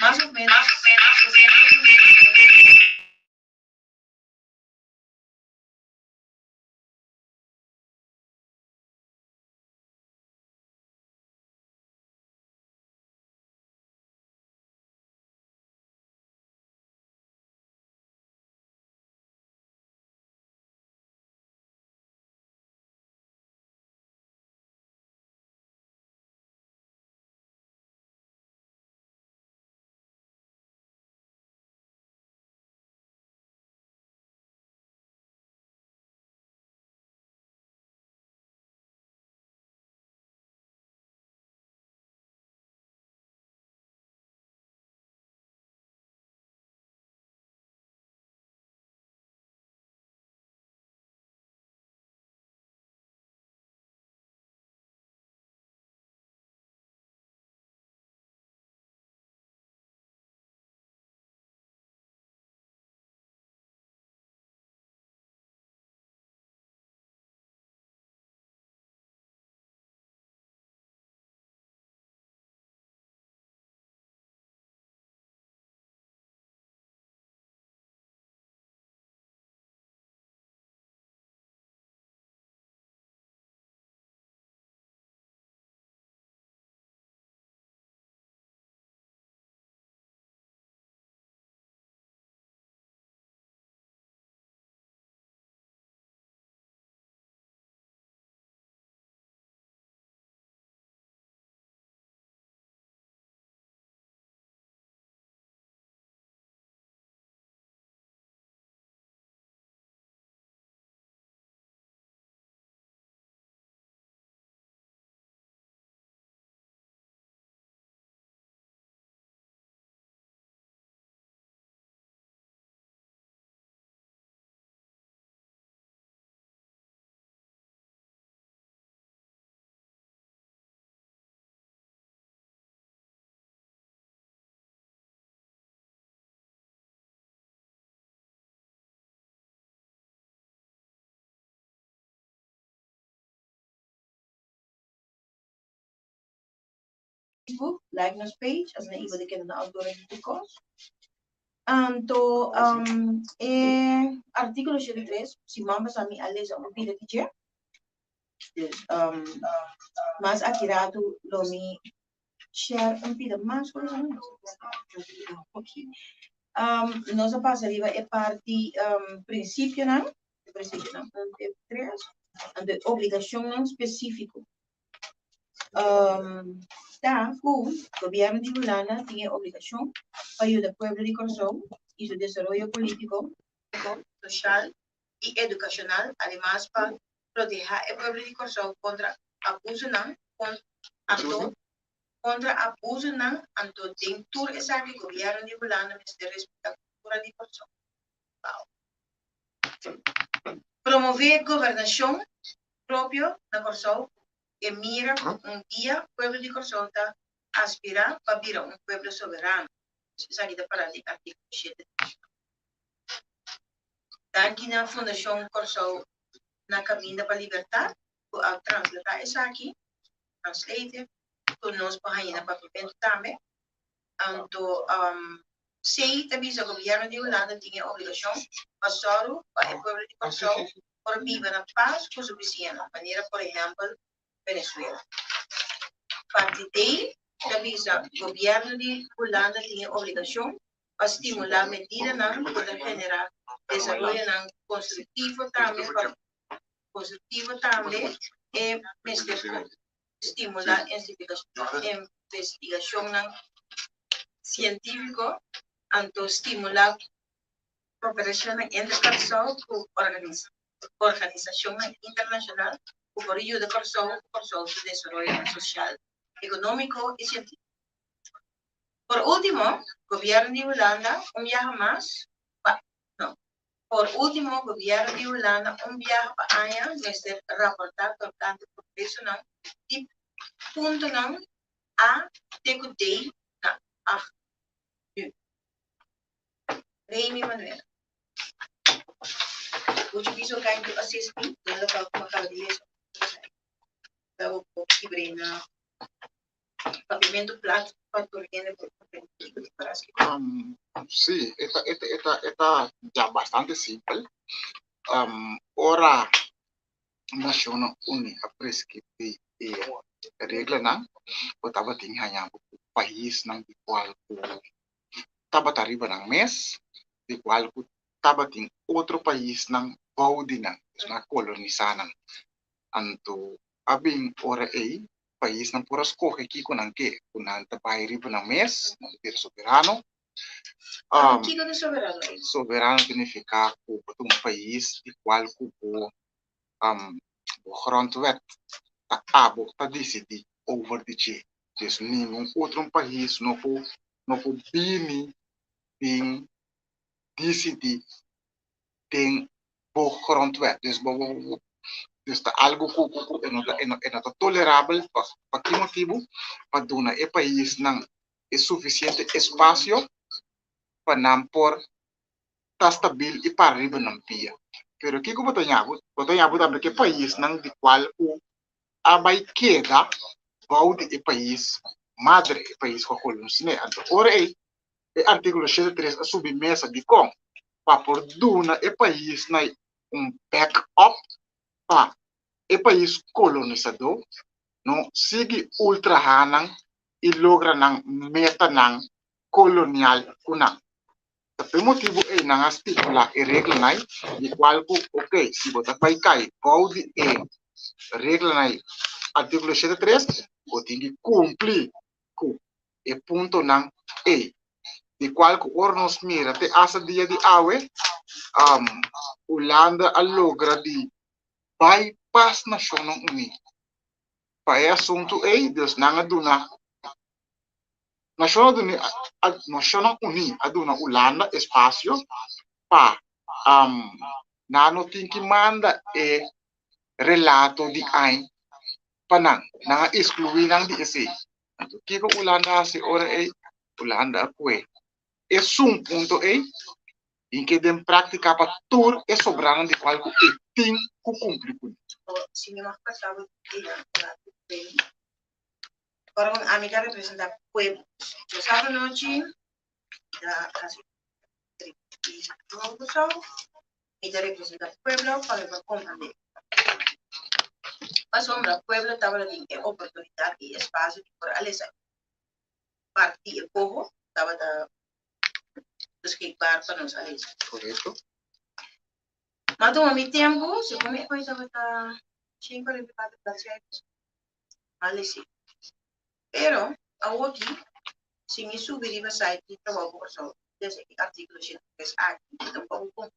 Mas òf ménos 60 mion Facebook, like nos page, asina i bo ta keda na altura di tur kos. Anto e artíkulo 73, siman pasá mi a lesa un pida di dje. Dus mas aki ratu lo mi share un pida mas ku boso. Nos a pasa riba e parti prinsipionan, e prinsipionan un te tres, anto e obligashonnan spesífiko. Ta ku gobièrnu di Hulanda tin e obligashon pa yuda pueblo di Kòrsou i su desaroyo polítiko, soshal i edukashonal, ademas pa protehá e pueblo di Kòrsou kontra abusonan anto kontra abusonan anto den tur esaki gobièrnu di Hulanda mester respetá kultura di Kòrsou. Promové gobernashon propio na Kòrsou ku e mira ku un dia pueblo di Kòrsou ta aspirá pa bira un pueblo soberano. Esaki ta pará den artíkulo shete di Konstitushon. Danki na Fundashon Kòrsou na Kaminda pa Libertat ku a translatá esaki, translate, ku nos por haña na Papiamentu tambe. Anto Sei ta bisa gobièrnu di Hulanda tin e obligashon pa sòru pa e pueblo di Kòrsou por biba na pas ku su bisiñanan, manera por ehèmpel Venezuela. Parti D ta bisa gobièrnu di Hulanda tin e obligashon pa stimulá medidanan ku ta generá desaroyonan konstruktivo tambe pa konstruktivo tambe e mester stimulá investigashonnan sientífiko anto stimulá Koperashonnan entre Kòrsou ku organisashonnan internashonal ku por yuda Kòrsou ku Kòrsou su desaroyonan sosial, ekonómiko i sientífiko. Por último, gobièrnu di Hulanda un biaha mas pa no. Por último, gobièrnu di Hulanda un biaha pa aña mester raportá tokante progresonan di puntonan A te ku D na 8 yu. Remy Manuela. Would you be so kind to assist me? Den local ku mi a kaba di lesa. Dabo por kibr'é na. Papiamentu plat pa tur hende por comprende kiko di para skirbi. Sí, e ta, e ta, e ta, e ta ya bastante simpel. Ora Nashonnan Uni a preskribí e reglanan, bo tabatin haña bo ku paisnan di kual ku tabata riba nan mes, di kual ku tabatin otro paisnan bou di nan, dus nan a kolonisá nan. Anto a bin ora ei paisnan por a skohe kiko nan ke, ku nan ta bai riba nan mes, nan ta bira soberano. Kiko ta soberano ei? Soberano ta nifiká ku bo ta un pais di kual ku bo bo grondwet ta abo ta disidí over di dje. Dus ningun otro pais no por no por bini bin disidí den bo grondwet. Dus bo bo dus ta algu ku ku ku e no ta e no e no ta tolerabel pa pa ki motibu? Pa duna e paisnan e sufisiente espasio pa nan por ta stabil i para riba nan pia. Pero kiko bo ta ña bo? Bo ta ña bo tambe ku e paisnan di kual ku a bai keda bou di e pais madre, e pais ku a kolonis'é. Anto ora ei e artíkulo shete tres a subi mesa dikon? Pa por duna e paisnan un back up pa e pais kolonisadó no sigui ultrahá nan i logra nan metanan kolonial ku nan. Ta p'e motibu ei nan a stipulá e reglanan ei, di kual ku, oke, si bo ta bai kai bou di e reglanan ei, artíkulo shete tres, bo tin di kumpli ku e puntonan ei. Di kual ku ora nos mira te asta dia di awe, Hulanda a logra di bai pas Nashonnan Uní pa e asuntu ei, dus nan a duna Nashonnan Uní a duna Hulanda espasio pa nan no tin ki manda e relato di añ pa nan. Nan a eskluí nan di esei. Anto kiko Hulanda a hasi ora ei? Hulanda a kue esun punto ei i ke den práktika pa tur e sobranan di kual ku e tin ku kumpli kuné. Ora un ami ta representá pueblo. Djasabra nochi mi ta hasi un mi ta representá pueblo pa mi por komprendé. Pasobra pueblo tabata tin e oportunidat i espasio di por a lesa parti di e koho tabata beskikbaar pa nos a lesa. Korekto. Ma tuma mi tempu, segun mi e koe tabata shen 44 bladzijden. Male si. Pero, awoki, si mi subi riba site di Trabou pa Kòrsou lesa e artíkulo 103 aki, mi ta un poko konfundí.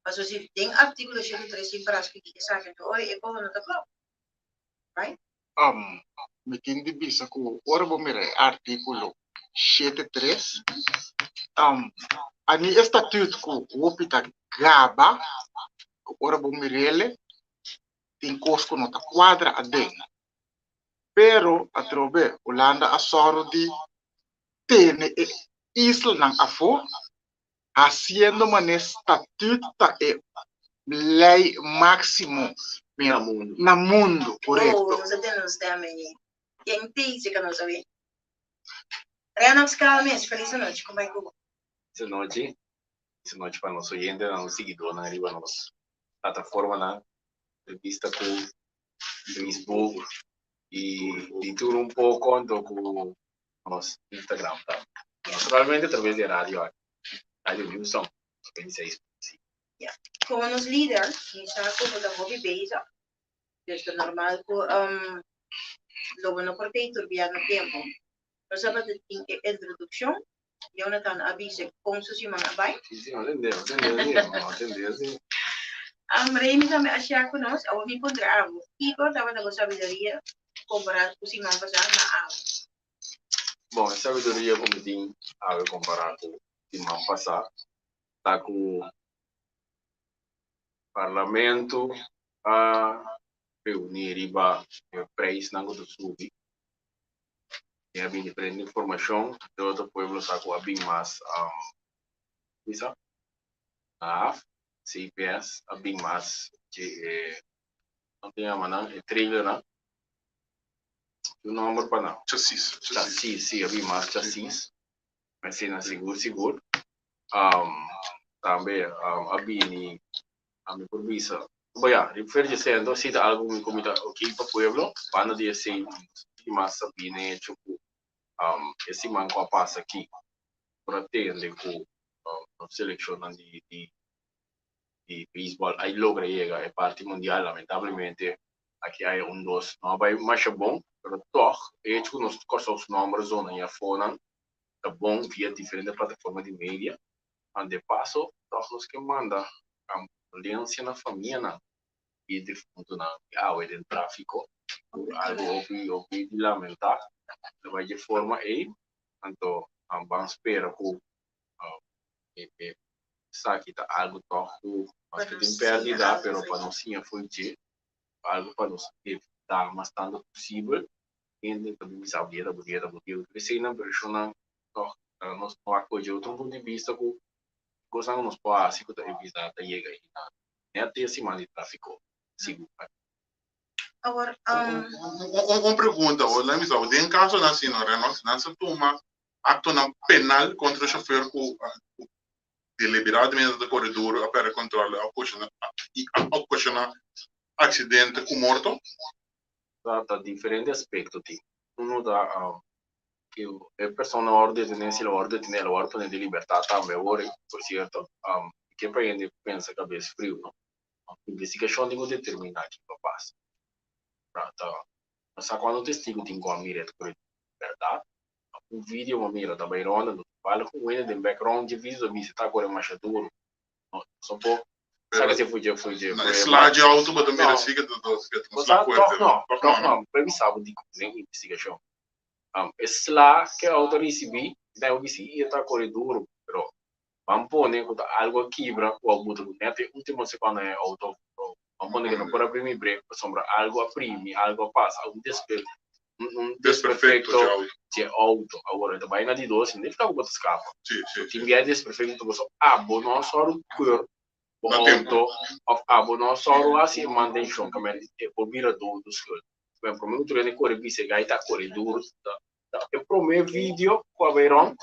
Pasobra si den artíkulo 103 tin para skibí esaki, anto ora e koho no ta klòp. Right? Mi tin di bisa ku ora bo mira e artíkulo shete tres, a mi e statüt ku hopi ta gaba, ku ora bo mir'el, tin kos ku no ta kuadra aden. Pero atrobe Hulanda a sòru di tene e islanan afó, hasiendo manera statüt ta e lei máksimo na mundu, korekto. Oh, nos a tene un stem ei. Ken tei ka nos a wei? Renox Calmes, felis anochi, kon bai ku bo? Felis anochi, felis anochi pa nos oyentenan, nos siguidónan riba nos plataformanan, revista ku Facebook i di tur un poko anto ku nos Instagram tambe. Naturalmente atraves di e radio aki, Radio New Song 96.5. Ya. Komo nos lider, mi sa ku bo ta hopi bezig, dus ta normal ku lo bo no por tei tur bia na tempu. Nos tabata tin e introdukshon Jonathan a bisa kon su siman a bai. Sí, sí, nos entende, nos entende, sí, nos entende, sí. Remy tambe a share ku nos, awor mi puntra abo, kiko tabata bo sabiduria kompará ku siman pasá na awe? Bon, e sabiduria ku mi tin awe kompará ku siman pasá ta ku Parlamento a reuní riba e preisnan ku ta subi. Mi a bin diferente informashon di otro pueblo sa ku a bin mas bisa na af CPS a bin mas dje e kon ta yama nan e trailernan. Un nòmber pa nan. Chasis. Chasis, si, a bin mas chasis. Eseinan sigur sigur. Tambe a bini, ami por bisa, bo ya, riba Feria di Centro si ta algu ku mi ta ok pa pueblo. Banda di esei tin mas a bini hecho ku e siman ku a pasa aki por a tende ku nos selekshonnan di di beisbòl a logra yega e parti mundial. Lamentablemente aki aya un dos no a bai masha bon, pero tòg e hecho ku nos Kòrsou su nòmber zona i afonan ta bon via diferente plataforma di media. De paso tòg nos ke manda kondolensia na famianan di e defuntunan di awe den tráfiko. Tur algu hopi hopi di lamentá. Ta bai dje forma ei, anto ban spera ku e esaki ta algu tòg ku maske tin pèrdida pero pa nos siña fo'i dje, algu pa nos evitá mas tantu posibel. Hende ta bin bisa bo bo dieta, bo dieta, tur eseinan pero shonnan tòg nos no a kohe otro punto di bista ku kosnan ku nos por hasi ku ta evitá ta yega einan. Nèt e siman di tráfiko sigur. Awor, Un pregunta, laat mi sa, den kasonan asina, Renox, nan sa tuma aktonan penal kontra e shofer ku deliberadamente ta kore duru, a pèrdè kòntròl i a okashoná aksidente ku morto? Ta diferente aspekto tin. Uno ta ku e persona wòrdu detené, si el a wòrdu detené el a wòrdu pone den libertat tambe awor, por sierto. Ke pa hende pensa kabes friu, no? Investigashon tin ku determiná kiko a pasa. Ta no sa kuantu testigu tin ku a mira e kore bèrdat. Un video bo mira ta bai ronda no bal ku wende den background dje video ta bisa ta kore masha duru no so bo sa ke fu dje fu dje Na e sla dje auto bo ta mira si ke ta ke ta un sla fuerte no toch no bo bisa bo di den investigashon e sla ke auto a risibi ta bo bisa i e ta kore duru pero ban pone ku ta algu a kibra ku a buta ku net e ultimo sekondo e auto ban pone ke no por a primi brek pasobra algu a primi algu a pasa un despe un desperfecto dje auto. Awor e ta bai na di dos, no ta bo ta scapa. Tin bia desperfecto ta pasobra abo no a sòru keur bo auto of abo no a sòru hasi e mantencion ke men e por bira dor do schuld. Men prome ku tur hende kore bisa e gai ta kore duro. E prome video ku a bai rond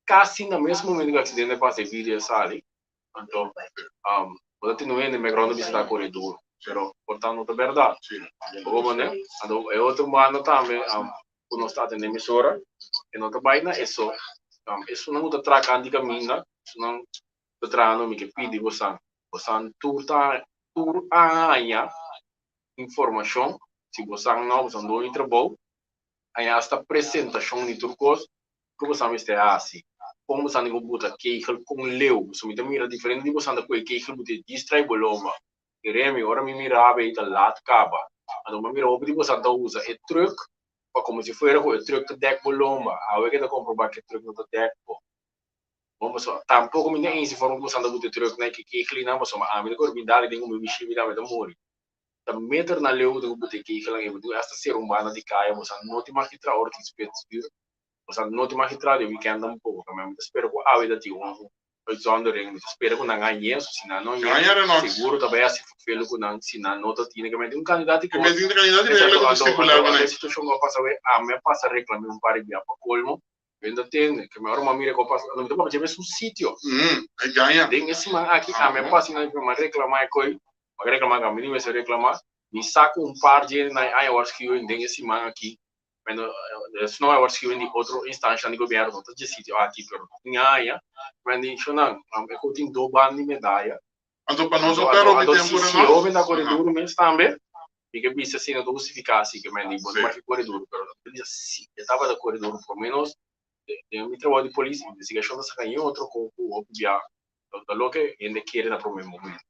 kasi na mes momento ku accidente a pasa e video a sali. Anto bo ta tene un hende background ta bisa ta kore duro, pero por ta no ta berdad. Bo comprende? Anto e otro banda tambe ku nos ta atende emisora e no ta bai na eso. Esunnan ku ta traha di kaminda, esunnan ta trahando mi ke pidi bosan, bosan tur ta tur a haña informashon, si bosan no bosan duna di trabou, haña asta presentashon di tur kos ku bosan mester hasi, kon bosan tin ku buta kegel, kon leu, pasobra mi ta mira diferente di bosan ta kohe kegel buta e distrai bo lomba. Kere mi, ora mi mira bay ta lat kaba. Anto mi a mira hopi di bosan ta usa e truck pa komo si fuera ku e truck ta dek bo lomba. Awe ke ta komproba ku e truck no ta dek bo. Bon, pasobra tampoko mi ta eens di forma ku bosan ta buta e truck na e kegelnan, pasobra ami ta kore bin dali den ku mi bishí mi tambe ta muri. Ta meter na leu ku tin ku buta e kegelnan ei, bo tin ku hasta sera un banda di kaya, bosan no tin mag di traha ora tin spitsvuur. Osea, no tin magistrado e weekend tampoco, pero mi ta spera cu awe ta tin un uitzondering, mi ta spera cu nan hañ'e, so si nan no hañ'e, seguro ta bay haci vervelen cu nan, si nan no ta tine, ke men tin un candidato di cos, exacto, anto, anto e situacion cu a pasa awe, ami a pasa reclame un par di bia pa colmo, mi no ta tende, ke men ora mi a mira cu a pasa, anto mi ta papia dje mes un sitio, den e siman aki ami a pasa y mi a reclama e coy, mi a reclama, ami ni mester reclama, mi sa cu un par dje nan a waarschuwing den e siman aki, Bueno, eso no a waarschuwing di otro instancianan di gobierno, no ta dje sitio aki, pero tin aña, men di shonnan, e cu tin do ban di medaya. Anto pa nos opera hopi Anto tempo si no? si hopi ta kore duro mes tambe, mi ke bisa si no ta hustifica si ke men di bo no mester kore duro, pero mi ta bisa si e tabata kore duro, por menos den mi trabou di polis, investigacion ta saca yin otro cu hopi bia ta loke hende kere na prome momento.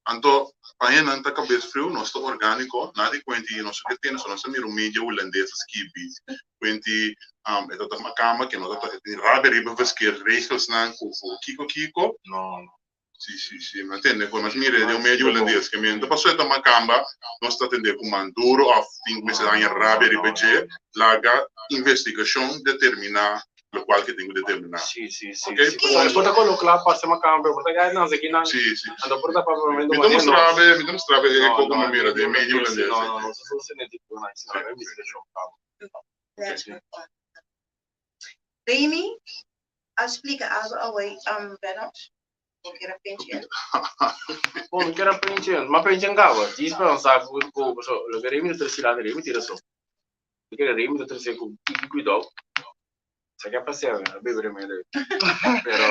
Anto, pa hendenan ta kabes friu, nos ta orgániko, na di kuenti nos ke tene, so nos ta mira un media hulandes ta skibi kuenti e ta ta kamba ke no ta ta tin rabia riba verkeer regelsnan ku ku kiko kiko. No, no. Si, si, si, mi a tende ku nos mira den un media hulandes ke men ta pasobra e ta makamba nos ta tende ku man duro òf tin mester haña rabia riba dje, laga investigashon determiná. Lokual ke tin ku determiná. Sí, sí, sí. Ok? Sí, pasobra e por ta kolo kla parse makamba, e por ta gai nan aki nan. Sí, sí. Anto por ta papia Mi ta mustra be, mi ta mustra be e koko mi mira den medio hulandes. No, no, no, so so tipo na si na investigashon kaba. Remy a splika algo away um Renos. Bo kier a pinch in? Bon, mi kier a pinch in. Ma pinch in kaba. Djis pa nan sa ku ku paso loke Remy ta trese lanta Remy tira so. Loke Remy ta trese ku tiki kuidou. Sa ke a pasea a bebe remedio ei. Pero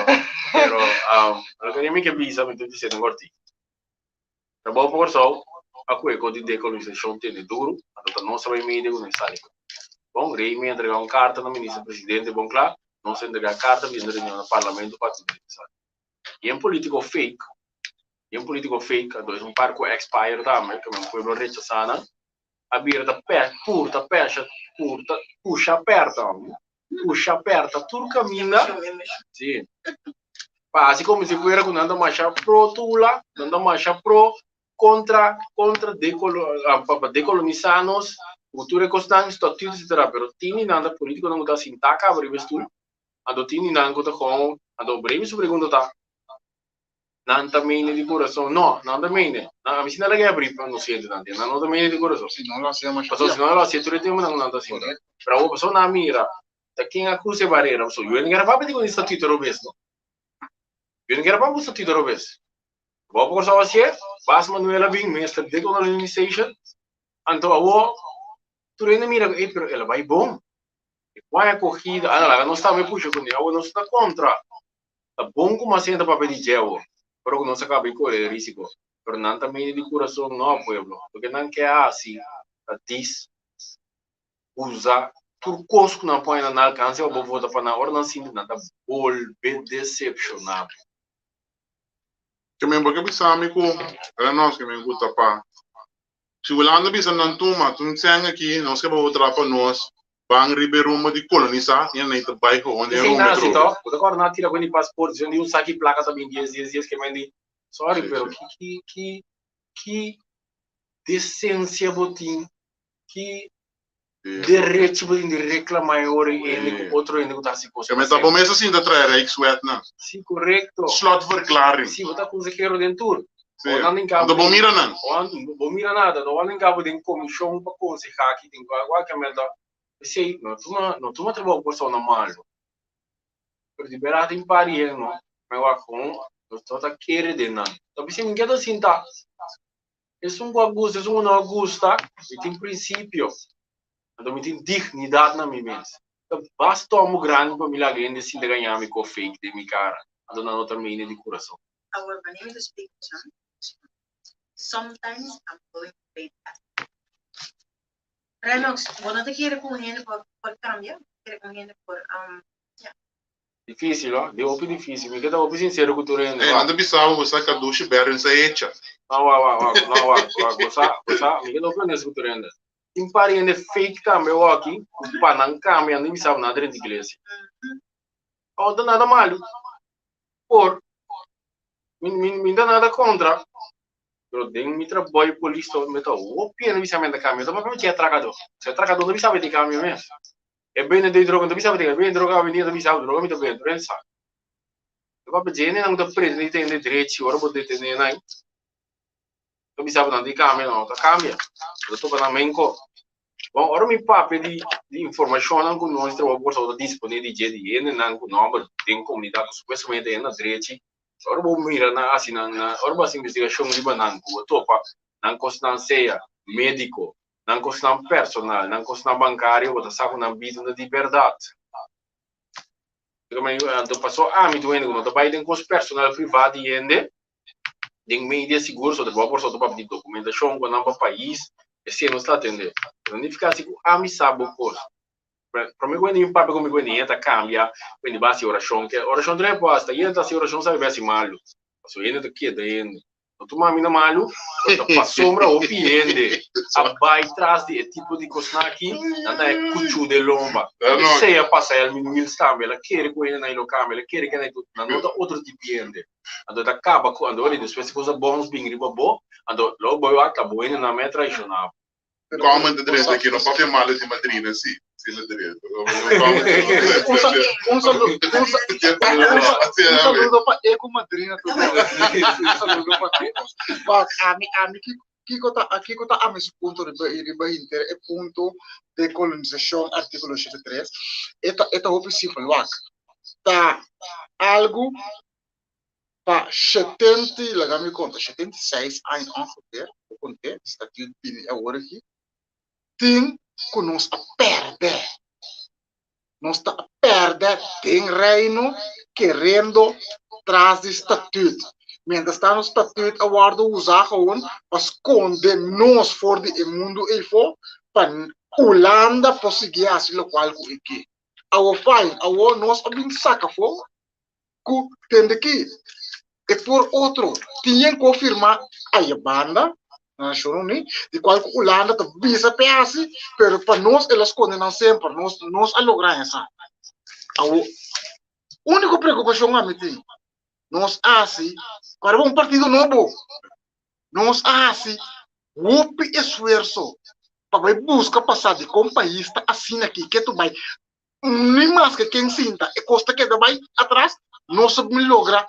pero um loke Remy ke bisa mi ta bis'é den korti. Trabou pa Kòrsou a kue ko di dekolonisashon tene duru, anto ta nos a bai media ku nos sali. Bon, Remy a entregá un karta na minister presidente bon kla, nos a entregá karta pidiendo reunion na parlamento pa atendé esaki. Y un politico fake, y un politico fake, anto es un par cu expire tambe, cu men pueblo rechasa nan, a bira ta pe, purta pesha, purta, pusha perta, pusha perta tur caminda, si, pa haci como si fuera cu nan ta masha pro Tula, nan ta masha pro contra, contra decolo, pa decolonisa nos, cu tur e cosnan, statuut, etcetera, pero tin di nan ta politiconan cu ta sinta caba riba e stoel, Anto tin di nan ku ta kon, anto Bremi su pregunta ta, Nan ta mene di kurason? No, nan ta mene. Nan, ami si nan laga abri pa nos hende nan, nan no ta mene di kurason. Si no lo hasié masha Pasobra si no lo hasié tur e tempu nan ku nan ta sinta. Pero awor pasobra nan a mira ta ken a krusa e barera, pasobra yu a papia di ku un statito robes no. Yu a papia ku un statito robes. Bo por Kòrsou hasié, Bas Manuel a bin, Minister Decolonization, anto awor tur hende mira ku, ey, pero el a bai bon. E kuai akogida, a laga nos tambe pusha kuné, awor nos ta kontra. Ta bon ku mas hende papia di dje awor, pero ku nos a kaba di kore e risiko. Pero nan ta mene di kurason no, pueblo. Loke nan ke hasi ta dis usa tur kos ku nan pone na nan alkanse pa bo vota pa nan. Ora nan sinti nan ta bolbe desepshoná bo. Ke men bo ke bisa mi ku era nos ke men ku ta pa Si Hulanda bisa nan tuma tun sèn aki, nos ke bo traha pa nos, ban riba e rumbo di kolonisá i nan ta bai gewoon den Esei rumbo nasi atrobe. to, bo ta kòrda nan a tira ku di pasport, diciendo di un saki plaka ta bin dies dies dies ke men di, sorry Sí, pero sí. ki ki ki ki desensia bo tin, ki Sí. derecho bo tin di reklamá e ora i hende ku Sí. otro hende ku ta hasi kos Ke pa men ta bo semper. mes a sinta traha Rijkswet nan. Sí, korekto. Slotverklaring. Sí, bo ta konsehero den tur. Sí. O nan den cabo Anto bo den mira nan. o an bo mira nada, no wan den cabo den comishon pa konsehá ki tin ku wak ke men ta esei no tuma no tuma trabou ku persona malo. Pero di berdad tin par di hende no men wak kon nos no ta kere den nan. Ta bisa mi keda sinta. Esun ku a gusta esun ku no a gusta mi tin prinsipio. Anto mi tin dignidat na mi mes. Ta basta homo grandi pa mi laga hende sinta gaña mi ku fake den mi kara. Anto nan no ta mene di kurason. Our my name is speak Sometimes I'm going to play that. Renox, bo no ta kere ku un hende por por kambia? Kere ku un hende por um, ja. Difícil, oh. Di hopi difícil. Mi ke ta hopi sincero ku tur hende. Hey, nan ta bisa bo sa kadushi Berwin sa echa. No, wa, wa, wa, no, wa, wa, bo sa, bo sa, mi ke ta hopi honesto ku tur hende. Tin par di hende fake tambe awaki, ku pa nan kambia, nan ta bisa bo nan a drenta iglesia. Awor ta nada malu. Por, mi, mi, mi ta nada kontra, pero den mi trabou di polis to, mi ta hopi hende bisa mi ta kambia. Ta papia mi tin atrakadó. Si atrakadó no bisa mi tin kambia mes. E bende di droga no ta bisa mi tin kambia. E bende droga awendia ta bisa droga mi ta bende, tur hende sa. Ta papia dje hendenan ku ta pretende di ta hende drechi ora bo detené nan, ta bisa bo nan tin kambia, no ta kambia. Bo ta topa nan menko. Bon, ora mi papia di di informashonnan ku nos trabou por ta disponé di dje di hendenan ku nòmber den komunidat ku supuestamente hende na drechi, ora bo mira nan hasi nan nan ora bo hasi investigashon riba nan ku bo topa nan kosnan sea médiko, nan kosnan personal, nan kosnan bankario bo ta sa ku nan bida no di bèrdat. Anto paso ami tur hende ku no ta bai den kos personal privá di hende den media sigur so trabou por so ta papia di dokumentashon ku nan pa pais esei nos ta atende. No nifiká si ku ami sa bo kos. Prome ku hende bin papia ku mi ku hende ta kambia ku hende bai hasi orashon ke orashon ta por hasta hende ta hasi orashon sabi bai hasi malu pasobra hende ta keda hende. No tuma mi na malu, pero ta pasobra hopi hende a bai tras di e tipo di kosnan aki, nan ta e kuchu den lomba. Esei a pasa Elmin Wiels tambe, el a kere ku hendenan lo kambia, el a kere ku hendenan lo, nan no ta otro tipo di hende. Anto ta kaba ku, anto ora despues di kos a bons bin riba bo, anto lo bo wak ta bo hendenan mei a traishona bo. Comment ta drenta aki, no papia malo di madrina si. Si la drenta. Un saludo, un saludo pa e ku madrina tur. Un saludo pa tur. Wak, ami, ami kiko ta, kiko ta ami su punto riba, riba henter e punto dekolonisashon artíkulo 73? E ta, e ta hopi simpel, wak. Ta algu pa shetenta i, laga mi konta, 76 aña ongeveer, bo kont'é, statuut bini awor aki, tin ku nos a pèrdè. Nos ta a pèrdè den Reino kerendo tras di statuut. Mientras tanto statuut a wòrdu usá gewoon pa skonde nos for di e mundu eifó pa Hulanda por sigui hasi lokual ku e ke. Awor fijn, awor nos a bin saka afó ku tende ki e por otro tien ku firma aya banda na Nashon Uní, di kual ku Hulanda ta bisa p'e hasi, pero pa nos el a skonde nan semper, nos nos a logra esa. Awo, úniko preokupashon ami tin, nos a hasi para un partido nobo, nos a hasi hopi esfuerso pa bai buska pa sa dikon pais ta asina aki, ke tu bai Ni maske ken sinta e kos ta keda bai atras, nos a bin logra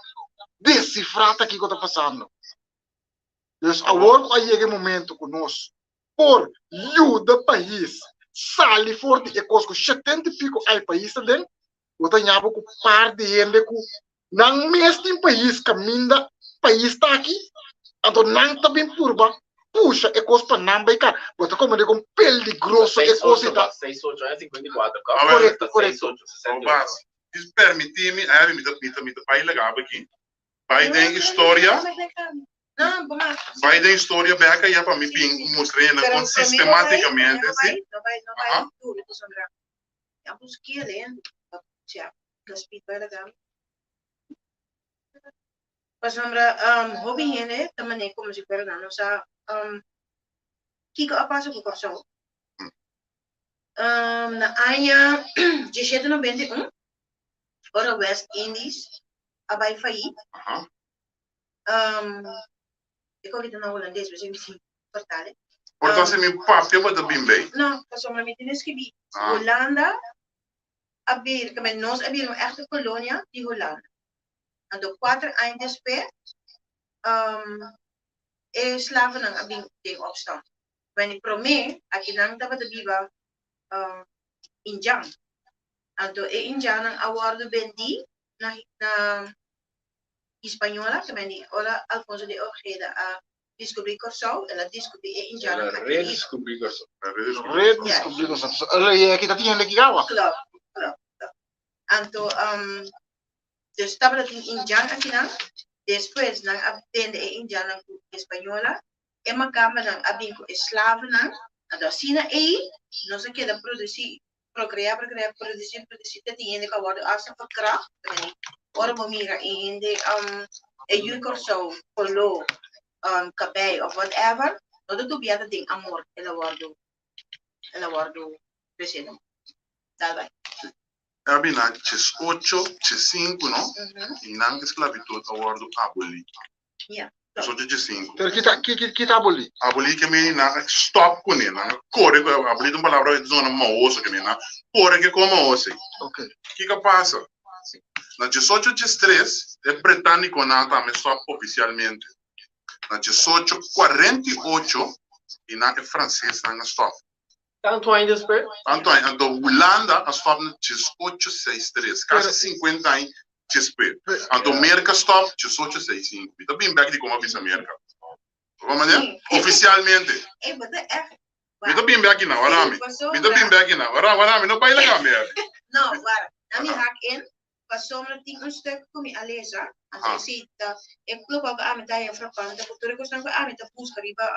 desifrá ta kiko ta pasando. Dus awor ku a yega e momento ku nos por yuda pais sali for di e kos ku shetenta i piko ai pais ta den, bo ta ña bo ku par di hende ku nan mes tin pais kaminda pais ta aki, anto nan ta bin purba pusha e kos pa nan bai kar. Bo ta komprende kon peligroso e kos ei ta. Seis ocho aña sinkuenta i kuater. Korekto, korekto. Seis ocho, sesenta i Bas, ocho. dis permití mi, Abby, mi ta, mi ta, mi ta bai laga bo aki. Bai den historia. Bai den historia bek aya pa mi bin mustra hende kon sistematicamente, si. Aha. Pasobra hopi hende ta manera komo si fuera nan no sa kiko a pasa ku Kòrsou. Na aña diesshete noventa i un, ora West Indies a bai fayit, e koki ta na hulandes, p'esei mi tin vertale. Por ta si mi papia bo ta bin bei? No, pasobra mi tin eskibí Hulanda a bir, kaba nos a bira un èchte kolonia di Hulanda. Anto kuater aña despues e slavennan a bin den opstand. Wèn promé akinan tabata biba indjan. Anto e indjannan a wòrdu bendí na na Hispañola, ke mende ora Alfonso de Ojeda a diskubrí Kòrsou, el a diskubrí e indjannan El a aki riba. redescubrí Kòrsou. Redescubrí Kòrsou. El a yega kita tin hende ki awa. Klòp, klòp, klòp. Anto dus tabata tin indjan akinan, despues nan a bende e indjannan ku española, e makambanan a bin ku e slavennan, anto asina ei nos a keda produsí, prokreá, prokreá, produsí, produsí te tin hende ku a wòrdu asta verkracht, ora bo mira e hende e yu Kòrsou koló kabei òf whatever, no ta dubia ta den amor el a wòrdu el a wòrdu presenta. Dal bai. A bina 18, 15, no? I nan esklabitud a wòrdu abolí. Ja. 18, 15. Pero kita, ki, kita abolí? Abolí ke meni nan a stòp kuné, nan a kore ku abolí ta un palabra ku ta zona mahoso ke meni nan kore ke kon mahoso ei. Ok. Kiko a pasa? Na 18, 13 e británikonan tambe stòp ofisialmente. Na 18, 48 i nan e fransesnan a stòp. Tantu aña despues? Tantu aña. Anto Hulanda a stop na diesocho seis tres, kasi sinkuenta aña despues. Anto Merka stop diesocho seis sinku. Mi ta bin bek di kon a bisa Merka. Bo manera? Ofisialmente. Mi ta bin bek aki nan, wara mi. Mi ta bin bek aki nan. Wara, wara mi. No bai laga mi, Abby. No, wara. Na mi hak in, pasobra tin un stuk ku mi a lesa, anto esei ta e lokual ku ami ta haña frapante ku tur e kosnan ku ami ta buska riba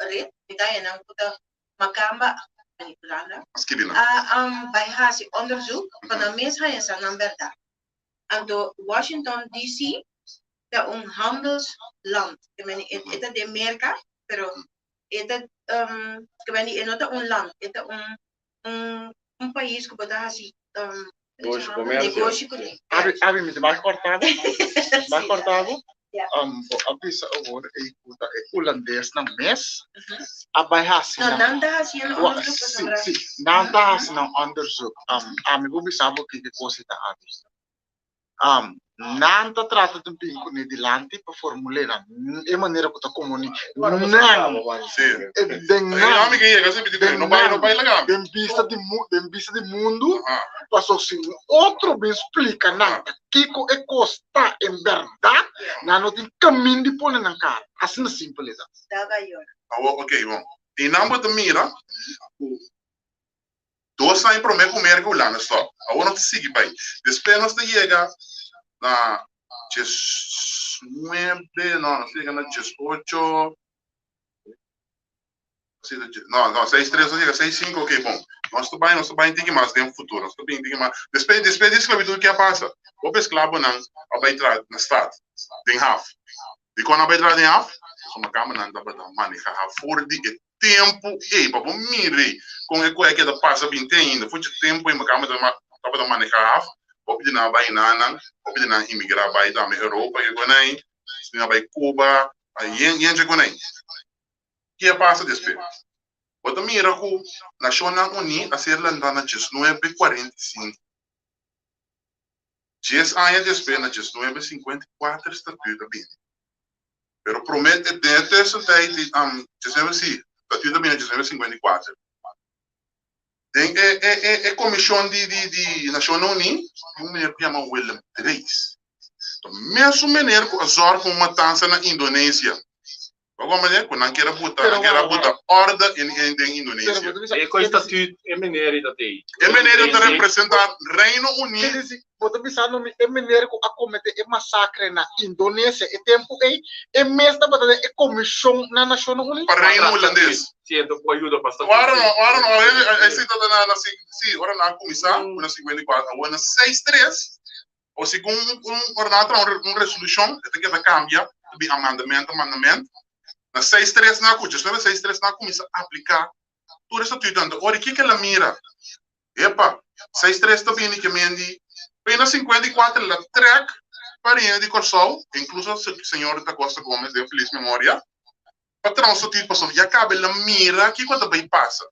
ret, mi ta haña nan ku ta Makamba Hulanda a bai hasi onderzoek pa nan mes haña sa nan bèrdat. Anto Washington DC ta un handelsland, ke meni e ta den Merka, pero e ta ke meni e no ta un land, e ta un un pais ku bo ta hasi Negoshi, komersio. negoshi kuné. Abi, abi, mi ta bai kòrta bo, bai kòrta bo. Bo a bisa awor ei ku ta e hulandesnan mes a bai hasi No, nan nan ta hasiendo Wa, onderzoek sí, pasobra. sí, nan ta hasi nan onderzoek. Ami por bisa bo kiko kos ei ta abi. Nan ta trata di bin kuné dilanti pa formul'é nan e manera ku ta komuni nan den nan den nan den bista di den bista di mundu paso si un otro bin splika nan ta kiko e kos ta en bèrdat nan no tin kamin di pone nan kara asina simpel e ta. Awor ok bon i nan bo ta mira ku Dos aña promé ku Merka Hulanda stòp. Awor nos ta sigui bai. Despues nos ta yega na diesnuebe, no, nos ta yega na diesocho, no, no, seis tres, nos yega seis sinku, ok, bon. Nos ta bai, nos ta bai un tiki mas den futuro, nos ta bin un tiki mas. Despues, despues di esklabitut ke a pasa? Hopi esklabonan a bai traha na stat, den haf. Dikon nan a bai traha den haf? Pasobra makamba nan tabata maneha haf for di e tempu ei, pa bo mira kon e koe keda pasa bin te ainda. Fuchi tempu ei makamba tabata maneha haf, hopi di nan a bai nanan, hopi di nan a imigra bai tambe Europa ke kon ei, nan a bai Cuba, yen yen dje kon ei. Ke a pasa despues? Bo ta mira ku Nashonnan Uní a ser lantá na diesnuebe 45. Dies aña despues na diesnuebe 54 statuut a bini. Pero prome den e tussentijd di diesnuebe si, statuut a bini na diesnuebe 54. Den e e e e komishon di di di Nashonnan Uní tin un meneer ku yama Willem Drees. Ta mesun meneer ku a zòrg pa un matansa na Indonesia. Bo comprende? Ku nan kier a buta, Pero nan kier a wak, buta wak. orde in in den Pero Indonesia. bo ta bisa, E ke ko disi, statuut e meneer ei ta tei. E meneer ei ta Presidente. representa Reino Uní. Ke disi, bo ta bisando mi e meneer ku a komete e masakre na Indonesia e tempu ei, e mes tabata den e komishon na Nashonnan Uní? Pa Reino Para Hulandes. statuut. Siento ku ayuda pa statuut. Ora no, ora no, ora e si tabata na na si, si, ora nan a kuminsá ku na 54, awor na seis tres, O segun un ora nan a traha un resolushon, e ta keda kambia, ta bin amandament, amandament. Na seis tres nan a kucha, despues di seis tres nan a kuminsá apliká tur e statutonan. Ta ora kiko el a mira? Epa, seis tres ta bini ke mendi pena 54 el a trèk pa Reino di Kòrsou, inkluso señor Da Costa Gomez den felis memoria, pa traha un statuto pasobra ya kaba el a mira kiko ta bai pasa.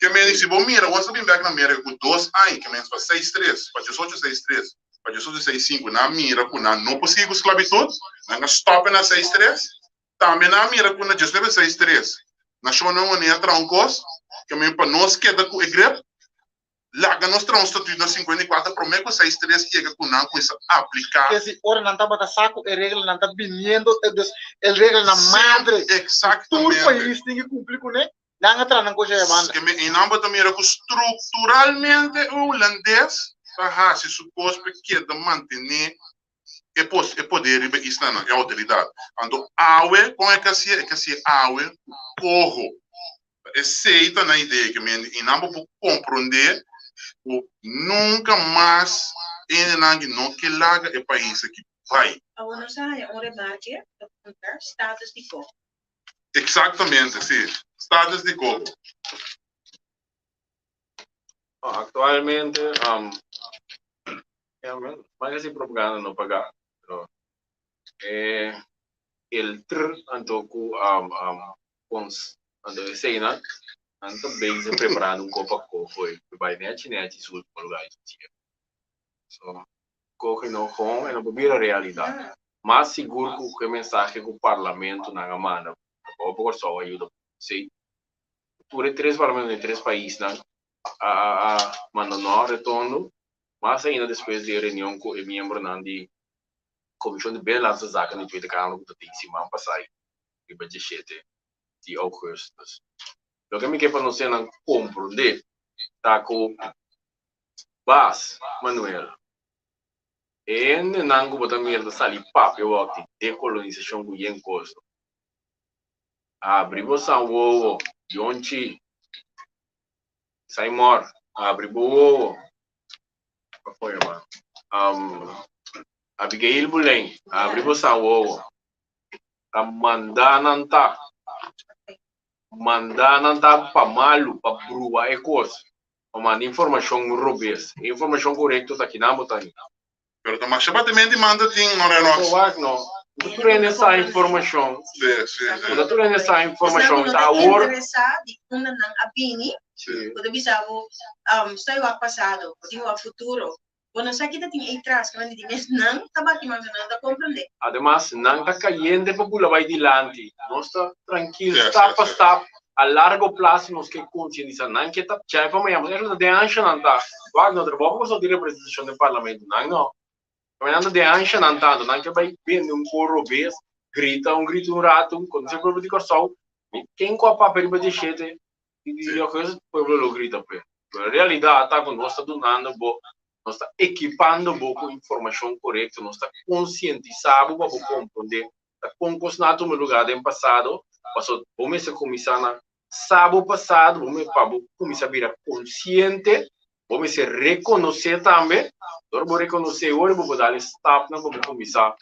Ke men si bo mira wos ta bin bek na Merka ku dos aña ke men pa seis tres, pa diesocho seis tres, pa diesocho seis sinku nan a mira ku nan no por sigui ku sklabitut, nan a stòp na seis tres, tambe nan a mira ku na diesnuebe seis tres Nashonnan Uní a traha un kos ke men pa nos keda ku e grip, laga nos traha un statut na 54 promé ku seis tres yega ku nan kuminsá apliká. Ke si ora nan tabata sa ku e reglanan ta biniendo, dus e reglanan madre ku tur pais tin ke kumpli kuné, Nan a traha nan kosha e banda. Ke men einan bo ta mira ku strukturalmente e hulandes ta hasi su kos pa keda mantené e pos e poder riba e islanan, e outoridat. Anto awe kon e ka hasié? E ka hasié awe ku koho. Ta esei ta nan idea ke men einan bo por komprondé ku nunka mas hendenan ki no ke laga e pais aki bai. Awor nos a haña un remarke ta puntra status di koho. Exactamente, sí. Status di Coho. Actualmente, um, ja, man, mas así propaganda no paga, pero eh, el tr anto ku um, um, cons, anto esei nan, nan ta bezig preparando un copa coho e bai nechi nechi su último lugar. So, coge no gewoon en no por bira realidad. Mas sigur ku e mensahe ku parlamentonan a manda pa Hopi Kòrsou a yuda si tur e tres parlamento den e tres paisnan a a manda no retorno mas ainda despues di e reunion ku e miembronan di Komishon di Binnenlandse Zaken di Tweede Kamer ku ta tin siman pasá riba dieshete di ougùstus. Loke mi ke pa nos nan komprondé ta ku Bas Manuel E hendenan ku bo ta mira ta sali papia wak di dekolonisashon ku yen kosto. Abri bo san wowo, yonchi. Saimor, abri bo wowo. Pa for yama? Abigail Bulein, abri bo san wowo. Ta manda nan ta. Manda nan ta pa malu, pa brua e kos. Pa manda informashon robes. E informashon korekto ta kinan bo ta haña. Pero ta masha batimento di manta tin, no Renox? So wak no. No tur hende sa informashon. Si, si, si. No tur hende sa informashon. Esnan Ta ku no ta awor. interesá di unda nan a bini, Si. bo ta bisa bo, Stoi wak pasado, bo tin wak futuro. Bo no sa kita tin ei tras, kende di mes nan ta bati manta, nan ta komprendé. Ademas, nan ta kayente pa bula bai dilanti. Nos ta trankil, Yes, stap yes, pa yes. stap. A largo plaso nos ke konsientisá nan ke ta djai pa mañana. Pasobra ta den anshanan ta. Wak, no trabou pa kosnan di representashon den parlamento. Nan no. Pasobra nan ta den anshanan tantu. Nan ke bai bende un kor robes, grita un grito un ratu, konosé pueblo di Kòrsou. Mi ken ku a papia riba dieshete di augustus, pueblo lo grita p'e. Pero realidat ta ku nos ta dunando bo, nos ta ekipando bo ku informashon korekto, nos ta konsientisá bo pa bo komprondé ta kon kosnan a tuma lugá den pasado, pasobra bo mester kuminsá na sa bo pasado, bo mester pa bo kuminsá bira konsiente, bo mester rekonosé tambe, ora bo rekonosé ora bo por dal e stapnan pa bo kuminsá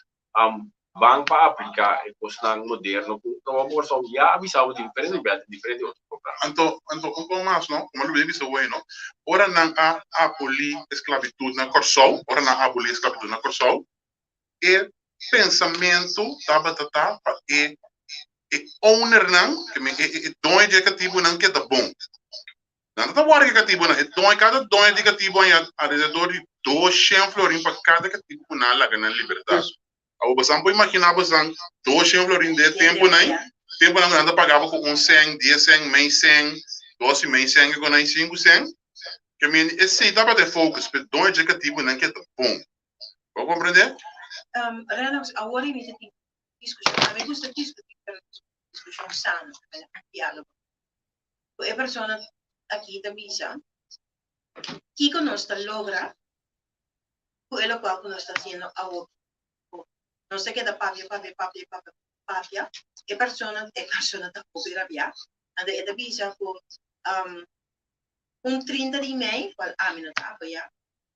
ban pa apliká e kosnan moderno ku ta wòrdu Kòrsou ya a bisa bo di diferente wet, diferente otro programa. Anto, anto un kon mas no, komo lo bisa wei no, ora nan a abolí esklabitut na Kòrsou, ora nan a abolí esklabitut na Kòrsou, e pensamentu tabata ta pa e e ownernan, ke men e e doño di e katibunan keda bon. Nan no ta wòrdu ku e katibunan, e doño, kada doño di katibu a haña alrededor di doshen florin pa kada katibu ku nan a laga nan libertat. Awor bosan por imaginá bosan doshen florin den e tempunan, tempunan ku nan ta pagaba ku un sèn, dies sèn, mei sèn, dos i mei sèn, kiko nan, sinku sèn. Ke men esei tabata e focus, pa e doño di e katibunan keda bon. Bo comprende? Um, Renox, awor mi ta tin discusión. A mi gusta discutir, pero discusión sano, un diálogo. Ku e persona aki ta bisa, kiko nos ta logra ku e lokual ku nos ta hasiendo awor? Nos ta keda papia, papia, papia, papia, papia. E persona, e persona ta hopi rabiá. Anto e ta bisa ku um, un 30 di mei, cual ami no ta apoyá,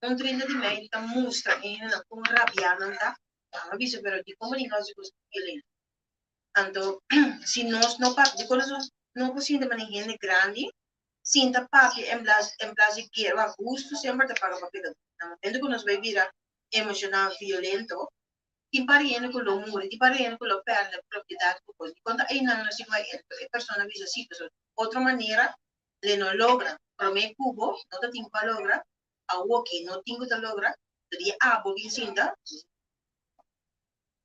un 30 di mei ta mustra e hendenan kon rabiá nan ta. Nan a bisa, pero dikon bo tin kousa kos violento? Anto, si nos no papia, dikon nos no por sinta manera hende grandi, sinta papia en blas, en plas di guera, wak, hustu semper ta paga pa pekadó. Na momento ku nos bai bira emoshonal, violento, tin par hende ku lo muri, tin par hende ku lo pèrdè propiedat ku kos. Dikon ta einan nos tin ku bai? E persona bisa si, pasobra otro manera le no logra prome ku bo no ta tin ku a logra awoki no tin ku ta logra so dia abo bin sinta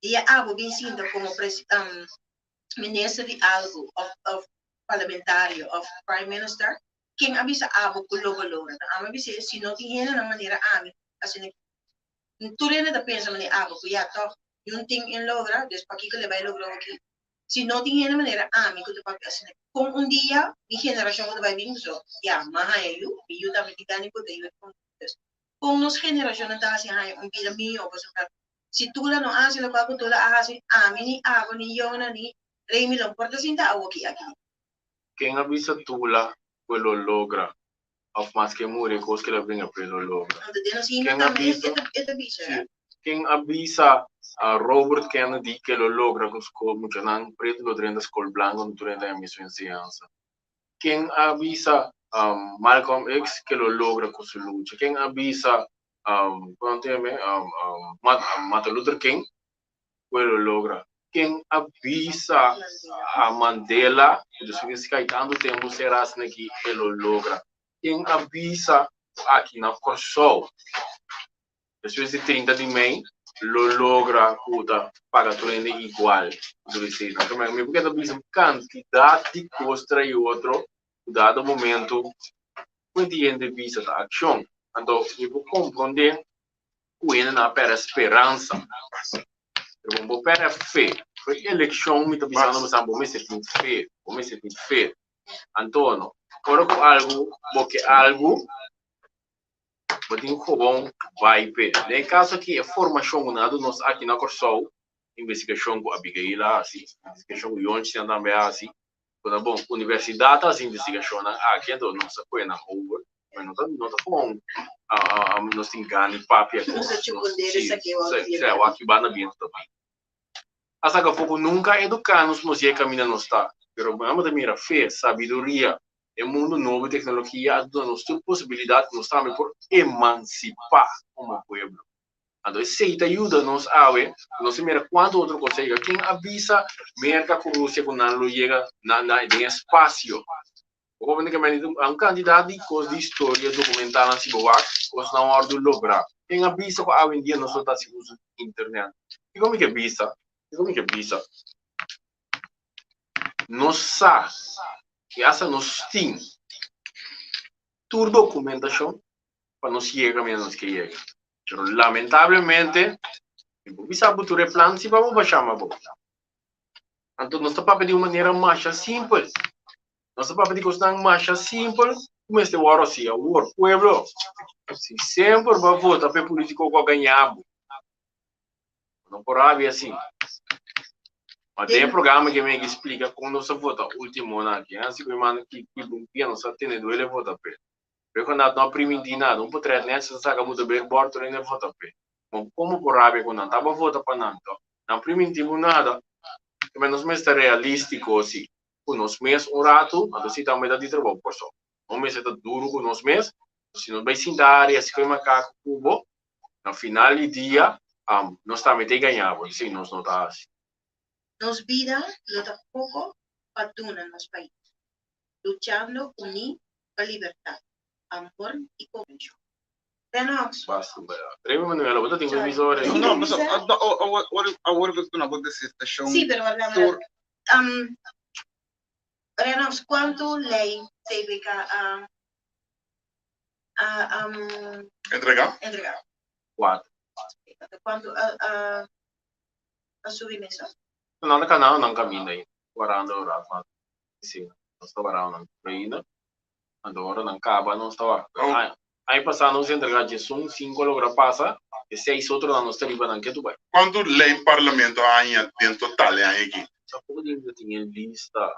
dia abo bin sinta komo presi minister di algu of of parlamentario of prime minister ken a bisa abo ku lo bo logra ta amo a bisa si no tin hendenan manera ami asina tur hende ta pensa manera abo ku ya tòg yun tin en logra dus pakiko le bai logra awoki Si no tin hende manera ami ku ta papia asina, kon un dia mi generashon ku ta bai bin so, ya, m'a haña yu, mi yu tambe tin gana di por ta yu di Dios. Kon nos generashonnan ta hasi haña un bida mihó? Pasobra si Tula no hasi lokual ku Tula a hasi, ami ni abo ni Yona ni Remy lo por ta sinta awoki aki. Ken a bisa Tula ku e lo logra? Of maske e muri e kos ku el a bringa pa e lo logra? Anto den nos himno Ken a tambe bisa? e ta bisa, Sí. Ken a bisa Robert Kennedy ku e lo logra ku skol muchanan pretu lo drenta skol blanku no drenta e mismo enseñansa? Ken a bisa Malcolm X ku e lo logra ku su lucha? Ken a bisa kon ta yama Martin Luther King ku e lo logra? Ken a bisa a Mandela ku despues di kai tantu tempu sera asina ki e lo logra? Ken a bisa ku aki na Kòrsou despues di 30 di mei lo logra ku ta paga tur hende igual? Mi por keda bisa un kantidat di kos tra'i otro ku dado momento ku e hende bisa ta akshon. Anto mi por komprondé ku hende nan a pèrdè speransa. Pero bo pèrdè fe. Fo'i elekshon mi ta bisando bo bo mester tin fe, bo mester tin fe. Anto ora ku algu bo ke algu, bo tin ku gewoon bai p'e. Den e kaso aki e formashon ku nan a duna nos aki na Kòrsou, investigashon ku Abigail a hasi, investigashon ku Yonchi nan tambe a hasi, Ku ta bon, universidat ta hasi investigashonnan aki, anto nos ta kohe nan over, pero no ta no ta kon nos tin gana di papia kos. Nos ta chupondé Sí, esaki awor sí, sí, awor aki banda bientu ta bin. A saka afó ku nunka a eduká nos nos yega kaminda nos ta, pero bo ta mira fe, sabiduria, e mundu nobo di teknologia a duna nos tur posibilidat ku nos tambe por emansipá komo pueblo. Anto esei ta yuda nos awe, ku nos a mira kuantu otro kos a yega. Ken a bisa Merka ku Rusia ku nan lo yega na na den espasio? Bo comprende ke men un kantidat di kos di historia dokumental nan si bo wak, kosnan wòrdu lográ. Ken a bisa ku awendia nos lo ta hasi uso di internet? Kiko mi ke bisa? Kiko mi ke bisa? Nos sa i asta nos tin tur dokumentashon pa nos yega kaminda nos ke yega. Pero lamentablemente, mi por bisa bo tur e plan si pa bo basha ma bo. Anto nos ta papia di un manera masha simpel. Nos ta papia di kosnan masha simpel ku mester wòrdu hasi. Awor, pueblo, si semper bo a vota pa e politiko ku a gaña bo, bo no por rabia asin. Ma den e programa ke mi a splika kon nos a vota ultimonan aki, ansi ku mi manda ki bon pia nos a tene duele vota p'e. Recondat no a primintí nada, un potret net sa saca bo deber bord tur hende a vota p'e. Ma como bo rabia cu nan taba vota pa nan to? Nan primintí bo nada. Tambien nos mester realistico si cu nos mes un rato, anto si tambe ta di trabou por so. No mester ta duro cu nos mes, si nos bay sinta aria así cu e macaco cu bo, na final di dia nos tambe ta gaña bo, si nos no ta haci. Nos bida lo ta poco pa duna nos pais. Luchando uní pa libertat, amor i komprenshon. Renox. Basta un bera. Remy Manuela, bo ta tin ku bisa ora ei? No, no, awor bo ta duna bo disertashon Sí, pero warda, tur. Renox, kuantu lei CBK a a Entregá? Entregá. Kuater. Kuantu a a subi mesa? Nan ta kanando nan kaminda ainda, warando rato. Sí, nos ta warao nan tur ainda. Anto ora nan kaba nos ta wak. Oh. Aña pasá nos entregá diesun, sinku a logra pasa, e seis otronan nos ta riba nan ketu bai. Kuantu lei parlamento a haña den total e aña aki? Tampoco di mi tin e lista.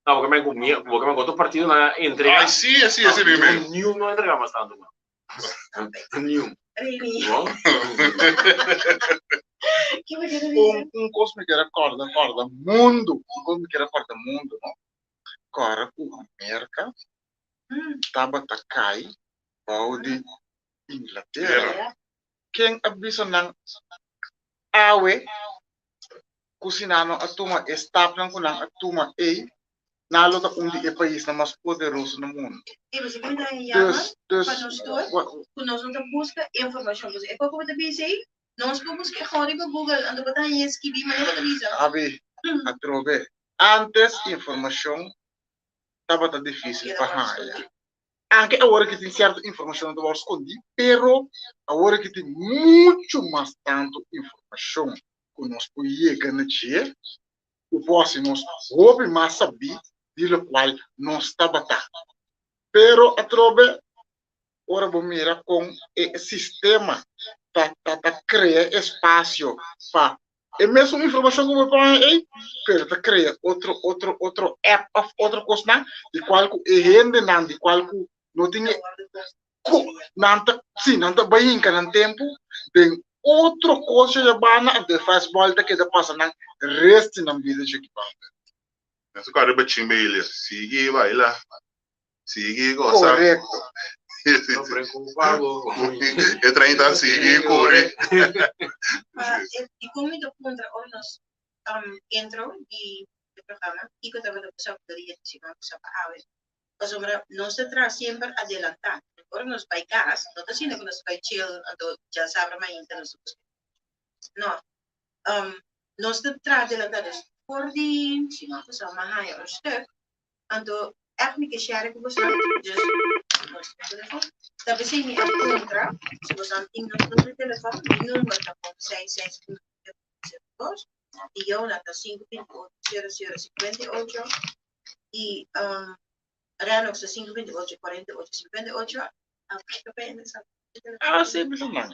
No, porque men ku mi, porque men ku otro partido nan a entregá. Ay, sí, sí, sí, mi men. Niun no a entregá mas tantu man. Niun. Remy. Bon. Ki bo kere bisa? Un, un kos mi kere kòrda, kòrda mundu, un kos mi kere kòrda mundu, no? Kòrda ku Merka tabata kai bou di Inglatera. Ken a bisa nan awe ku si nan no a tuma e stapnan ku nan a tuma ei, nan lo ta un di e paisnan mas poderoso na mundu. E bo sa ta yama Dus, dus, pa nos tur ku nos no ta buska informashon. Pasobra e kos ku bo ta bisa ei, nos por buska e gou riba Google, anto bo ta haña skibi manera bo ta bisa. Abi, atrobe, antes informashon tabata difísil pa haña. Anke awor aki tin sierto informashon ta wòrdu skondí, pero awor aki tin muchu mas tantu informashon ku nos por yega na dje, ku por hasi nos hopi mas sabí di lokual nos tabata. Pero atrobe ora bo mira kon e sistema ta ta ta krea espasio pa e mesun informashon ku bo por haña ei, pero ta krea otro otro otro app òf otro kosnan di kual ku e hendenan di kual ku no tin e ku nan ta si nan ta bai hinka nan tempu den otro kos ya bana anto e fastball ta keda pasa nan rest di nan bida dje ki banda. Nan su kare bachin baile, sigui baila, sigui gosa. Korekto. No preocupa bo. E trein ta sigui kore. Pa e dikon mi ta puntra ora nos intro di e programa kiko tabata pasá ku dia di siman pasá pa awe. Pasobra nos ta traha semper adelantá. Ora nos bai kas, no ta asina ku nos ta bai chill anto djasabra mainta nos ta busca. No. Nos ta traha adelantá. Dus for di siman pasá mi a haña un stuk, anto ègt mi ke share ku boso. Dus nos tin telefòn. Ta p'esei mi a puntra si boso tin nos number di telefòn. Mi number ta un seis seis uno nuebe sero dos i Yona ta sinku binti ocho sero sero sinkuenta i ocho. I Renox ta sinku binti ocho kuarenta i ocho sinkuenta i ocho. Ah, sí, bisa nan.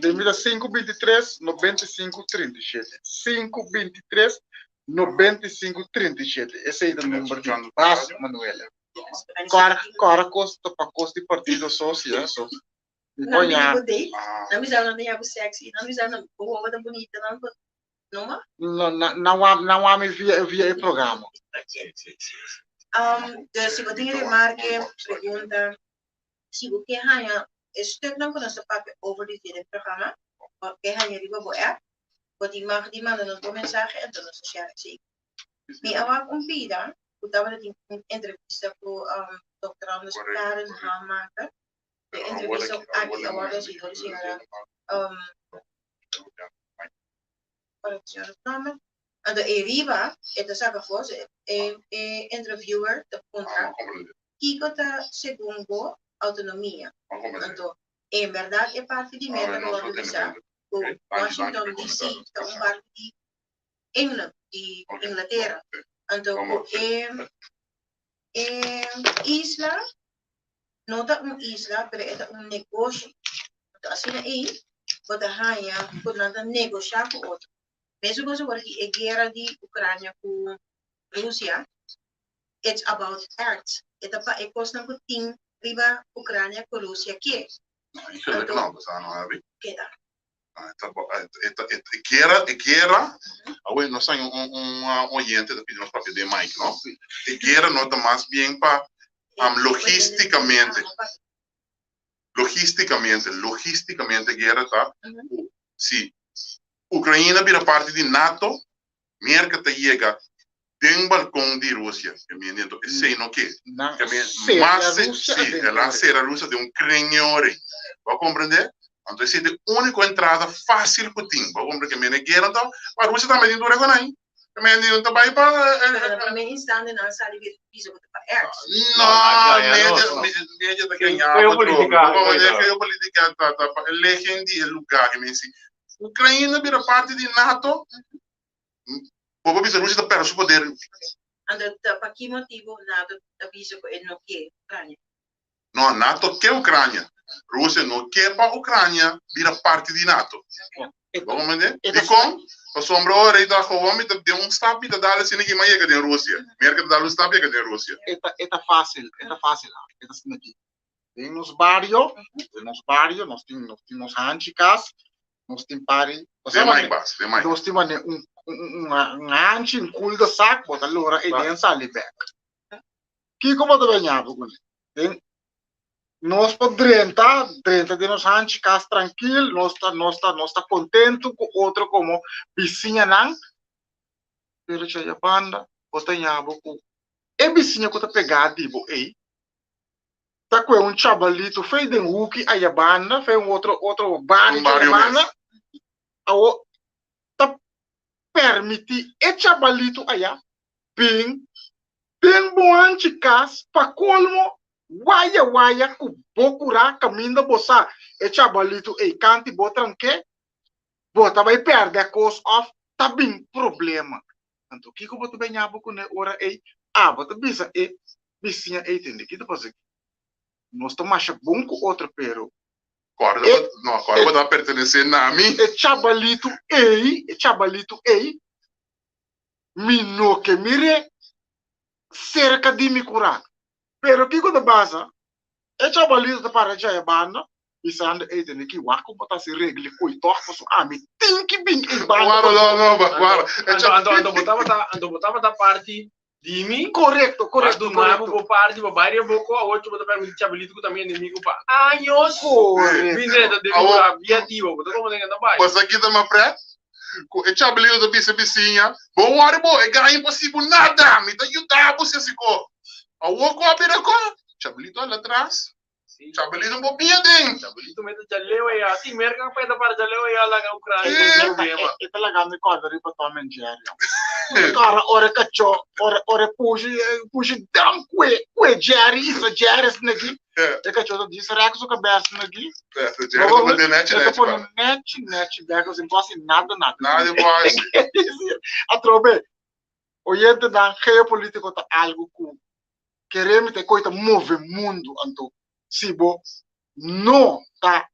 De mi ta sinku binti tres, nobenta i sinku, trinta i shete. Sinku binti tres, nobenta i sinku, trinta i shete. Esei ta number di Bas Manuela. Kòrda, kòrda kos ta pa kos di partido socia, so. Mi Nan koña. Nan bisa nan ta yabu sexy, nan bisa nan bo wowo ta bunita, nan No ma? No, nan wak, nan wak mi via, via e programa. Sí, sí, sí. Dus si bo tin remarke, pregunta, si bo ke haña E stuknan ku nos ta papia over di den programa, bo ke haña riba bo app, bo tin mag di manda nos bo mensahe anto nos ta share esei. Mi a wak un pida ku tabata tin un entrevista ku Dòkter Anders Karen Hamaker. E entrevista aki a wòrdu hasi dor di señora ora ku señora su nòmber. Anto ei riba e ta saka afó, e interviewer ta puntra kiko ta segun bo autonomia. Anto en bèrdat e parti di Merka ta wòrdu bisa ku Washington DC ta un parti di England, di Inglatera. Anto ku e e isla no ta un isla pero e ta un negoshi. Anto asina ei bo ta haña ku nan ta negoshá ku otro. Mesun kos awor ki e guera di Ucrania ku Rusia, it's about earth. E ta pa e kosnan ku tin riba Ucrania ku Rusia ke. Anto, keda. E guera, e guera, awe nos hay un, un oyente ta pidi nos papia den mic, no? E guera no ta mas bien pa logísticamente, logísticamente, logísticamente guera ta ku si Ukraina bira parti di NATO, Merka ta yega den balkon di Rusia. Ke mende anto esei no ke. Nan Ke a men sera mas se Rusia si, aden el a ore. sera Rusia den un kreñore. Bo a komprende? Anto esei ta e úniko entrada fásil ku tin. Bo a komprende? Ke mende guera anto, ma Rusia tambe tin tur e konai. Ke mende nan ta bai pa Pero na promé instante nan a sali bisa ku ta pa èrts. No, No, a gaña media, nos, no. media ta Ge- gaña bo trobe. Geopolítika, Bo komprende? koita. Geopolítika ta ta pa e legen di e lugá. Ke men si Ukraina bira parti di NATO, Bo por bisa Rusia ta perde su poder. Anto ta pa ki motibu NATO ta bisa ku e no ke Ucrania? No, NATO ke Ucrania. Rusia no ke pa Ucrania bira parti di NATO. Bo comprende? Dikon? Pasobra ora ei ta gewoon mi ta den un stap mi ta dal asina ki mi a yega den Rusia. Merka ta dal un stap yega den Rusia. E ta fácil, e ta fácil, e ta asina aki. Den nos bario, den nos bario, nos tin, nos tin nos hanchi kas, nos tin pari, Den mic, Bas, den mic. Nos tin mane un, un, un hanchi, un cul de sak, bo ta lora e den sali bek. Kiko bo ta baña bo kuné? Den nos por drenta, drenta den nos hanchi kas trankil, nos ta, nos ta, nos ta kontentu ku otro komo bisiñanan, pero djaya banda bo ta ña bo ku e bisiña ku ta pegá di bo ei, ta kue un chabalito fei den huki aya banda, fei un otro otro bario Un bario aya banda, mes. awo ta permiti e chabalito aya bin den bo hanchi kas pa kolmo waya waya ku bo kura kaminda bo sa e chabalito ei kanti bo tranke bo ta bai pèrdè kos òf ta bin problema. Anto kiko bo ta bai ña bo kuné ora ei? Abo ta bisa e bisiña ei tende ki ta pasa aki? Nos ta masha bon ku otro pero Kòrda e bo, no, kòrda bo ta pertenesé na mi. E chabalitu ei, e chabalitu ei, mi no ke mir'é serka di mi kurá. Pero kiko ta pasa? E chabalitu ta para djaya banda bisando ey tene ki wak ku bo ta hasi regla koe tòg pasobra ami tin ki bin ey banda Wara no no wara e Anto anto anto bo tabata anto bo tabata parti di mi Korekto a korekto duna bo korekto bo parti bo bai riba bo ko awor cu bo ta permiti chabalitu cu ta mi enemigo pa años Korekto. bin drenta den mi Awor kura via di bo bo ta como den ta bai. Basa kita ma pret ku e chabalitu ta bisa bisiña bo wòri bo e gai imposibel nada mi ta yuda bo si asi ko awor ku a bira ko chabalitu a la tras Chabelito bo bia den. Chabelito mete djaleu aya. Si Merca a peta para djaleu aya laga Ucrania den problema. E ta laga mi corda riba Tom and Jerry. Ora ora cacho ora ora pushi pushi dam kue kue Jerry isa Jerry asina aki. E cacho ta dis rek su cabes asina aki. Jerry ta pone nechi E ta nechi pone pa. nechi nechi bek sin por hasi nada nada. Nada por hasi. Atrobe oyentenan geopolitico ta algo cu Keremi ta e koi ta move mundu anto si bo no ta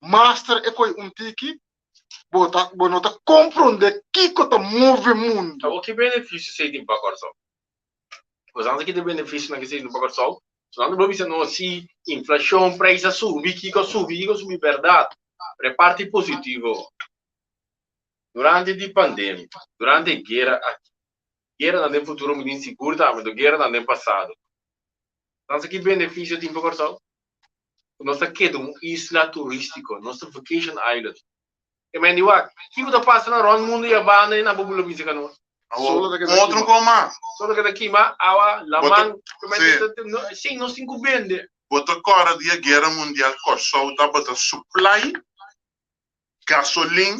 master e koi un tiki bo ta bo no ta kompronde kiko ta move mundu. Awor ki benefisio esei tin pa Kòrsou? Bo sa ki ta e benefisionan ku esei tin pa Kòrsou? So nan ta por bisa no si inflashon, preis a subi, kiko a subi, kiko a subi bèrdat. Pero e parti positivo durante di pandemia, durante e guera aki, Gueranan den futuro mi tin sigur tambe, do gueranan den pasado. Nan sa ki benefisio tin pa Kòrsou? Ku nos ta keda un isla turístiko, nos ta vacation island. E men di wak, kiko ta pasa na rònt mundu i a banda i nan por bula bisa ka nos? Awor, un otro koma. Solo ta keda kima, awa, laman, sí, nos tin ku bende. Bo ta kòrda di e guera mundial Kòrsou tabata supply gasolin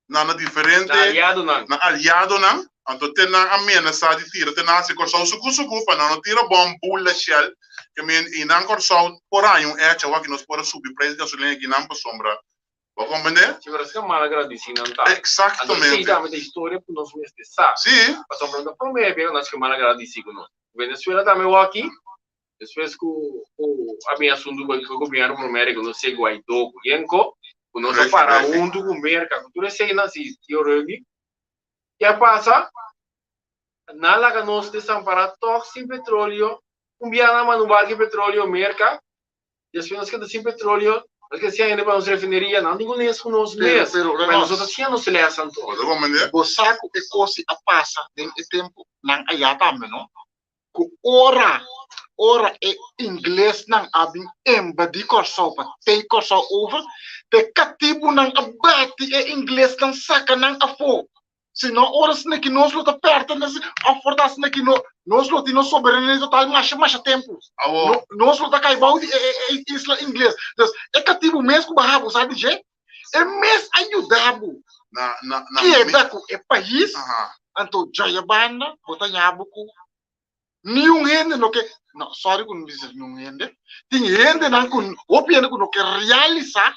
na na diferente Na aliadonan. na aliadonan, anto te nan a menasá di tira te nan hasi Kòrsou suku suku pa nan no tira bòm bula Shell ke men i nan Kòrsou por haña un echa wak nos por a subi preis di gasolin aki nan pasobra bo a komprendé? Si pero esaki mal agradisí nan ta. Anto esei Eksaktamente. tambe ta historia ku nos mester sa. Sí. Pasobra no ta promé bia ku nos ke mal agradisí ku nos. Venezuela tambe wak Despues ku a bin asuntu ku gobièrnu promé rekonosé Guaidó ku Yenko, ku nos a para huntu ku Merka ku tur eseinan, si tio Ruggie, ke a pasa? Nan laga nos desampará tòg sin petroleo, un bia nan manda un barku di petroleo Merka, despues nos keda sin petroleo, nos keda sin hende pa nos refineria, nan tin ku nes ku nos mes, pero nos no ta siña nos lès anto. Bo sa ku e kos a pasa den e tempunan ayá tambe, no? Ku ora ora e inglesnan a bin invadí Kòrsou pa take Kòrsou over, ta e katibunan a bati e inglesnan saka nan afó. Si no ora asina ki nos lo ta pertenese òf por ta asina ki no nos lo tin nos soberania total masha masha tempu. Awor. Nos lo ta kai bou di e e isla ingles. Dus e katibu mes ku bo a habu sa di dje, e mes a yuda bo Na na na keda ku e pais. Aha. Anto djaya banda bo ta ña bo ku niun hende no ke, no sorry ku no bisa niun hende, tin hendenan ku hopi hende ku no ke realisa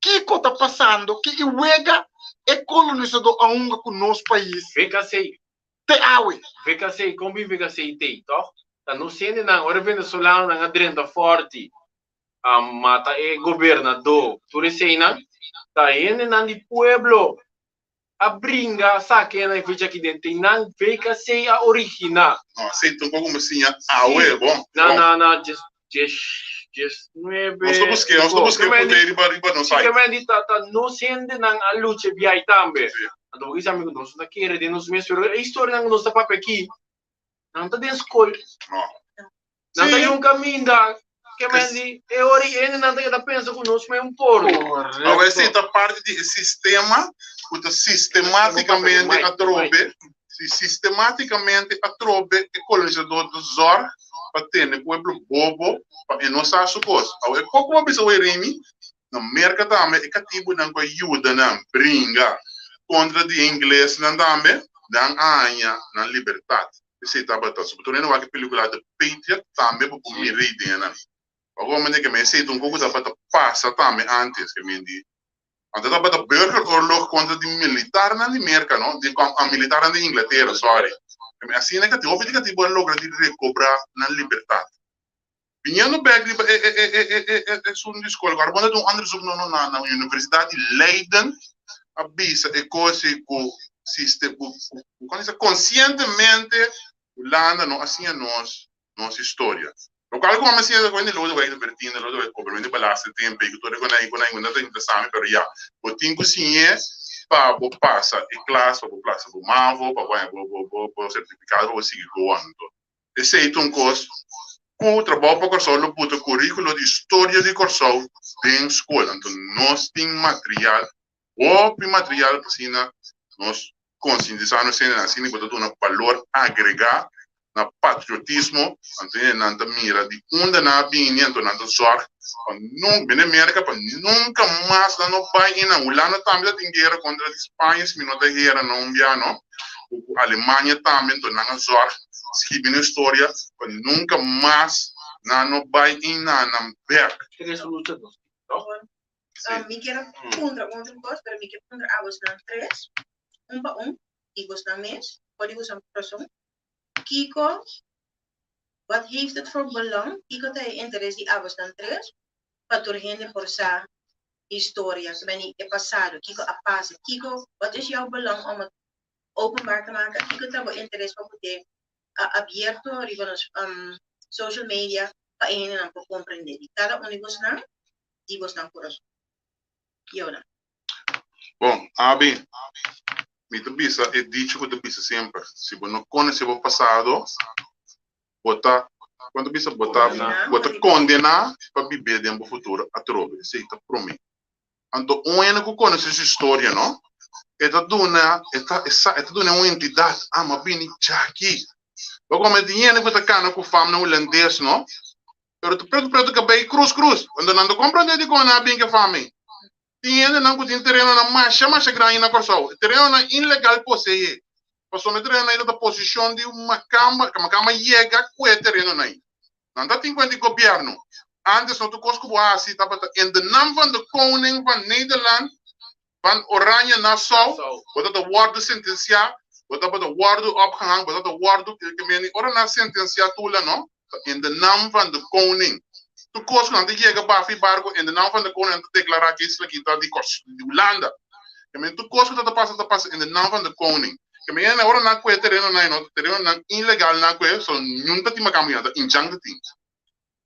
kiko ta pasando, ki i wega e kolonisadó a hunga ku nos pais VKC. te awe. VKC, kon bin VKC tei, tòg? Ta nos hendenan, ora e venezolanonan a drenta fòrti, a mata e gobernadó, tur eseinan, ta hendenan di pueblo a bringa sake na e fecha aki den tin nan VKC a origina. No, así tampoco me siña awe, bon. Na na na djes djes djes nuebe. Nos ta buske, nos ta buske punta ei riba riba nos site. Simplemente ta ta nos hendenan a lucha e biahi tambe. Anto bo kisa mi ku nos no ta kere den nos mes, pero e historianan ku nos ta papia aki Nan ta den skol. No. Nan ta yun kaminda. Ke men di e ora i hende nan ta keda pensa ku nos men un porno. Awe esei ta parti di e sistema ku ta sistematikamente atrobe, si sistematikamente atrobe e kolonisador ta zòrg pa tene pueblo bobo pa e no sa su kos. Awe e koko bo a bisa Remy, na Merka tambe e katibunan ku a yuda nan bringa kontra di e inglesnan tambe, nan a haña nan libertat. Esei tabata. So bo ta wak e pelikula The Patriot tambe bo por mira ideanan. Awor mende ke men esei ta un kos ku tabata pasa tambe antes ke men di anto tabata burgeroorlog kontra di militarnan di Merka no, di militarnan di Inglatera sorry. Asina ke hopi di katibu a logra di rekobra nan libertat. Biniendo bek riba e e e e e esun di skol, ku bo ta un onderzoek no no na na Universidat di Leiden a bisa e kos ei ku siste ku ku kon bisa konsientemente Hulanda no a siña nos nos historia. Lokual ku mama siña ku hende Lodewijk de Bertine, Lodewijk Koper, hende balaste tempu ei ku tur e konai konai ku no ta interesá mi pero ya bo tin ku siñ'é pa bo pasa e klas, pa bo plasa bo mavo, pa bo haña bo bo bo sertifikado pa bo sigui go on. Esei ta un kos ku Trabou pa Kòrsou lo buta kuríkulo di storia di Kòrsou den skol. Anto nos tin material, hopi material pa asina nos konsientisá nos hendenan. Asina bo ta duna balor agregá na patriotismo. Anto hendenan ta mira di unda nan a bini, anto nan ta zòrg pa nunka, bini Merka, pa nunka mas nan no bai einan. Hulanda tambe ta tin guera kontra di Spaña, si mi no ta hera no un bia no. Ku Alemania tambe, anto nan a zòrg skibi nos historia pa nunka mas nan no bai einanan bek. Tres lucha nos tin, toch? Sí. Mi kier a puntra un otro kos, pero mi kier puntra abosnan tres, un pa un, di bosnan mes, for di bosan kurason, kiko, wat heeft het voor belang, kiko ta e interes di abosnan tres pa tur hende por sa historia, ta bini e pasado, kiko a pasa, kiko, wat is jouw belang om het openbaar te maken, kiko ta bo interes pa put'é abierto riba nos social media pa e hendenan por comprende di cada un di bosnan, di bosnan kurason. Yona. Bon, Abi, mi ta bisa e dicho ku ta bisa semper, si bo no konosé bo pasado, bo ta. Kon ta bisa bo ta bo ta kondená pa bib'é den bo futuro atrobe. Esei ta promé. Anto un hende ku konosé su historia no, e ta duna e ta e sa e ta duna un entidat, ah m'a bini djaki. Bo kome tin hende ku ta kana ku fam na hulandes no, pero ta pretu pretu kabei krus krus. Anto nan ta komprondé dikon nan a bini ku e fam ei. Tin hendenan ku tin terenonan masha masha grandi na Kòrsou. E terenonan ilegal poseé. Pasobra e terenonan ei ta posishon di un makamba, ku makamba yega ku e terenonan ei. Nan ta tin kuenta di gobièrnu. Ántes no tur kos ku bo hasi tabata in de naam van de koning van Nederland, van Oranje Nassau, bo tabata wòrdu sentensiá, bo tabata wòrdu opgehang, bo tabata wòrdu, ora nan sentensiá Tula no, Ta in de naam van de koning. Tur kos ku nan ta yega bafi e barko in de naam van de koning nan ta deklará ku esaki ta di di Hulanda. Ke men tur kos ku ta ta pasa ta pasa in de naam van de koning. Ke men ora nan kue terenonan no terenonan ilegal nan kue so niun ta tin makamba ta injan ta tin.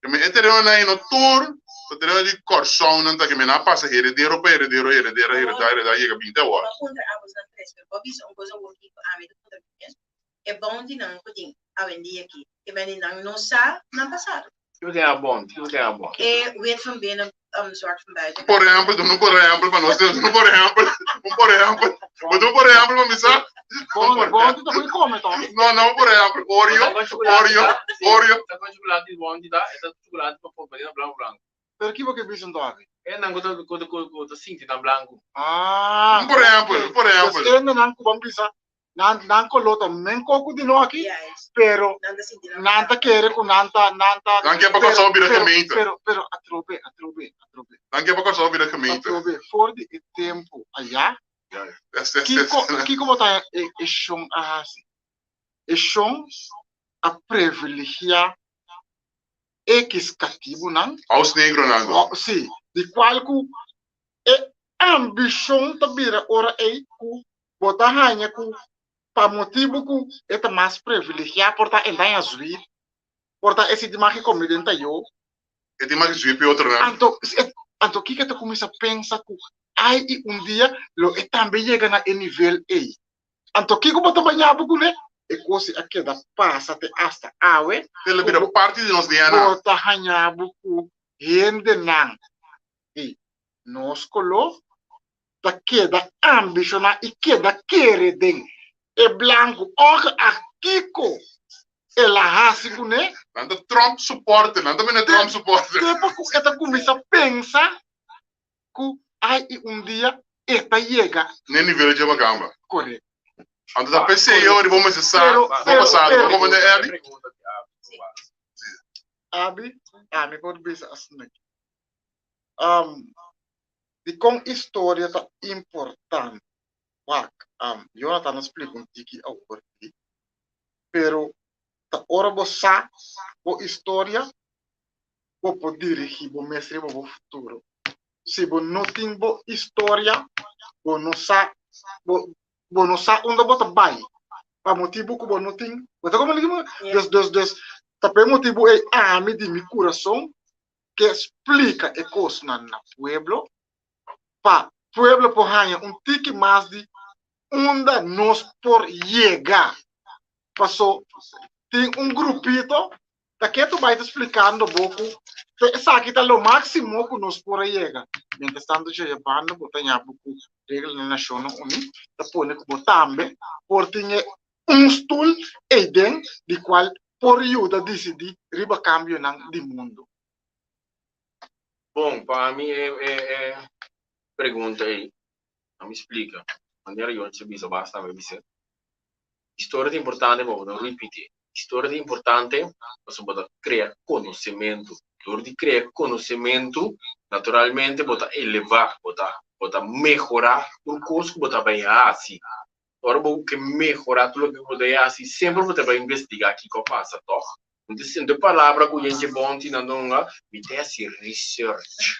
Ke men e terenonan no tur ta tereno di Kòrsou nan ta ke men a pasa heredero pa heredero heredera hereda hereda yega binti awor. Bo a puntra abos nan tres, pero bo a bisa un kos awor ki ku ami ta puntra mi mes. E bountynan ku tin awendia aki, e bendinan no sa nan pasado. Kiko tin a bon? Kiko tin a bon? E wit van binnen, zwart van buiten. Por ehempel, duna un por ehempel pa nos, duna un por ehempel, un por ehempel, bo duna un por ehempel pa mi sa? Bon, bounty ta por come toch? No, no, un por ehempel, Oreo, Oreo, Oreo. Ta con chocolate di bounty ta, e ta chocolate pa por bani na blanco blanco. Pero kibo ke bisa anto abi? E nan ku ta ku ku ta sinti nan blanco. Ah, Un por ehempel, un por ehempel. Dus e nan ku ban bisa nan nan koló ta men koko di no aki, pero nan ta kere ku nan ta nan ta Nan ke pa Kòrsou bira gemeente. Pero pero atrobe atrobe atrobe. Nan ke pa Kòrsou bira gemeente. Atrobe for di e tempu ayá kiko kiko bo ta e e shon a hasi? E shon a privilegiá ekis katibunan. House negronan. Si, di kual ku e ambishon ta bira ora ei ku Bo ta haña ku pa motibu ku e ta mas privilegiá por ta e daña zwip, por ta e si tin mas komida den tayó. E tin mas zwip e otronan. Anto, anto kiko e ta kuminsá pensa ku ai i un dia lo e tambe yega na e nivel ei. Anto kiko bo ta baña bo kuné? E kos ei a keda pasa te asta awe. El a bira parti di nos DNA. Bo ta haña bo ku hendenan di nos koló ta keda ambishoná i keda kere den e blanku ongeacht kiko el a hasi kuné. Nan ta Trump supporter, nan ta bini Trump supporter. Te pa ku e ta kuminsá pensa ku ai i un dia e ta yega. N'e nivel dje makamba. Korekto. Anto ta p'esei yo riba mester sa bo pasado. Bo komprende Abby? Abby, ami por bisa asina aki. Dikon historia ta importante? Wak, Jonathan a splika un tiki awor aki, pero ta ora bo sa bo historia, bo por dirigí bo mes riba bo futuro. Si bo no tin bo historia, bo no sa, bo, bo no sa unda bo ta bai, pa motibu ku bo no tin, bo ta komprende kiko mi? Dus, dus, dus, ta pa e motibu ei ami di mi kurason ke splika e kosnan na pueblo pa pueblo por haña un tiki mas di unda nos por yega. Paso tin un grupito ta ketu bai ta splikando bo ku esaki ta lo máksimo ku nos por a yega. Mientras tanto dje banda bo ta ña bo ku reglanan Nashonnan Uní ta pone ku bo tambe por tin e un stul eiden di kual por yuda disidí riba kambionan di mundu. Bon, pa mi e e pregunta ei, a mi splika, manera Yonchi a bisa basta mi a bisa, historia ta importante pa bo no ripití, historia ta importante pasobra bo ta krea konosementu, dor di krea konosementu naturalmente bo ta elevá, bo ta bo ta mehorá tur kos ku bo ta bai hasi. Ora bo ke mehorá tur loke bo ta hasi, semper bo ta bai investigá kiko a pasa, tòg? Mi ta sinti e palabra ku yentje bon tin nan dunga, mi ta hasi research.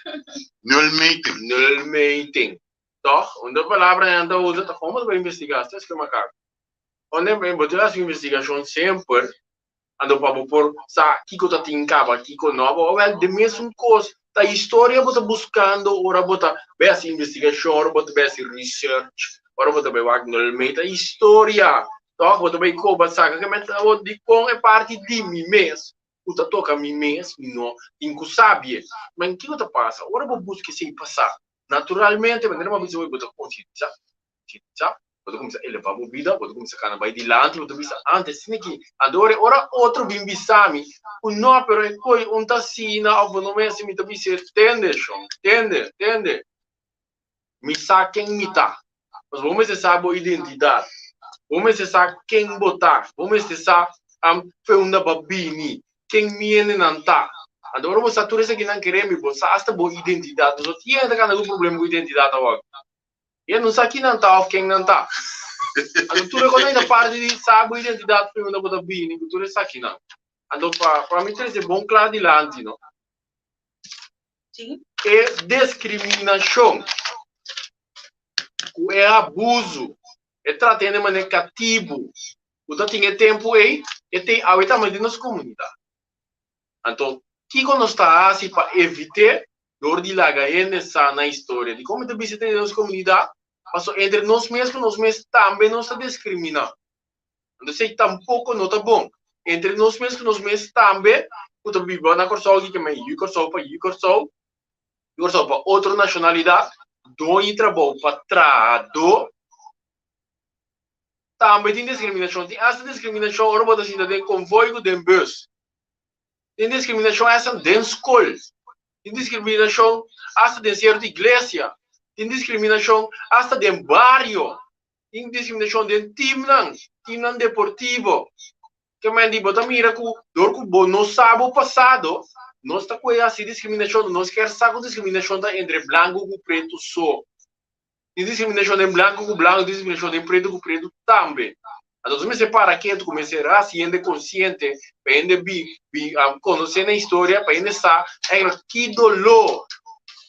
Nulmeting. Nulmeting, tòg? Un e palabra nan ta usa ta kon bo ta bai investigá? Estes ke makaku. Unda bo ta hasi investigashon semper, anto pa bo por sa kiko ta tin kaba, kiko no. Awèl, den mesun kos, ta historia bo ta buskando ora bo ta bai hasi investigashon, ora bo ta bai hasi research, ora bo ta bai wak nulmei, ta historia. Tòg bo ta bai koba saka ke men ta dikon e parti di mi mes. ku ta toka mi mes, mi no tin ku sabie. Ma kiko ta pasa? Ora bo buska esei pasa, naturalmente, manera bo a bisa hoy, bo ta konsientisá, konsientisá, bo ta kuminsá elevá bo bida, bo ta kuminsá kana bai dilanti, bo ta bisa, antes asina aki, anto ora ora otro bin bisa mi ku no, pero e koi un ta asina òf bo no mester, mi ta bis'é, tende shon, tende, tende, mi sa ken mi ta. Pasobra bo mester sa bo identidat, bo mester sa ken bo ta, bo mester sa fe unda bo a bini, ken mi hendenan ta. Anto ora bo sa tur esakinan kere mi, bo sa asta bo identidat. Pasobra tin hende ta kanda ku problema ku identidat awor. E no sa ki nan ta òf ken nan ta. Anto tur e kosnan ta parti di sa bo identidat fe unda bo ta bini ku tur esakinan. Anto pa mi trese bon kla dilanti no. E deskriminashon ku e abusu, e trata hende manera katibu ku ta tin e tempu ei, e tin awe tambe den nos komunidat. Anto, kiko nos ta hasi pa evit'é? Dor di laga hende sa nan historia. Dikon mi ta bisa den nos komunidat? Pasobra entre nos mes ku nos mes tambe nos ta deskriminá. Anto esei tampoko no ta bon. Entre nos mes ku nos mes tambe ku ta biba na Kòrsou aki ke men yu Kòrsou pa yu Kòrsou, yu Kòrsou pa otro nashonalidat, doño trabou pa trahadó, tambe tin diskriminashon. Tin asta diskriminashon ora bo ta sinta den konvoi ku den bus. Tin diskriminashon asta den skol. Tin diskriminashon asta den sierto iglesia. Tin diskriminashon asta den bario. Tin diskriminashon den timnan, timnan deportivo. Ke men di bo ta mira ku dor ku bo no sa bo pasado, nos ta kohe hasi diskriminashon, nos kier sa ku diskriminashon ta entre blanku ku pretu so. Tin diskriminashon den blanku ku blanku, tin diskriminashon den pretu ku pretu tambe. Anto nos mester para ketu ku mester hasi hende konsiente pa hende bi bi konosé nan historia, pa hende sa eigenlijk ki doló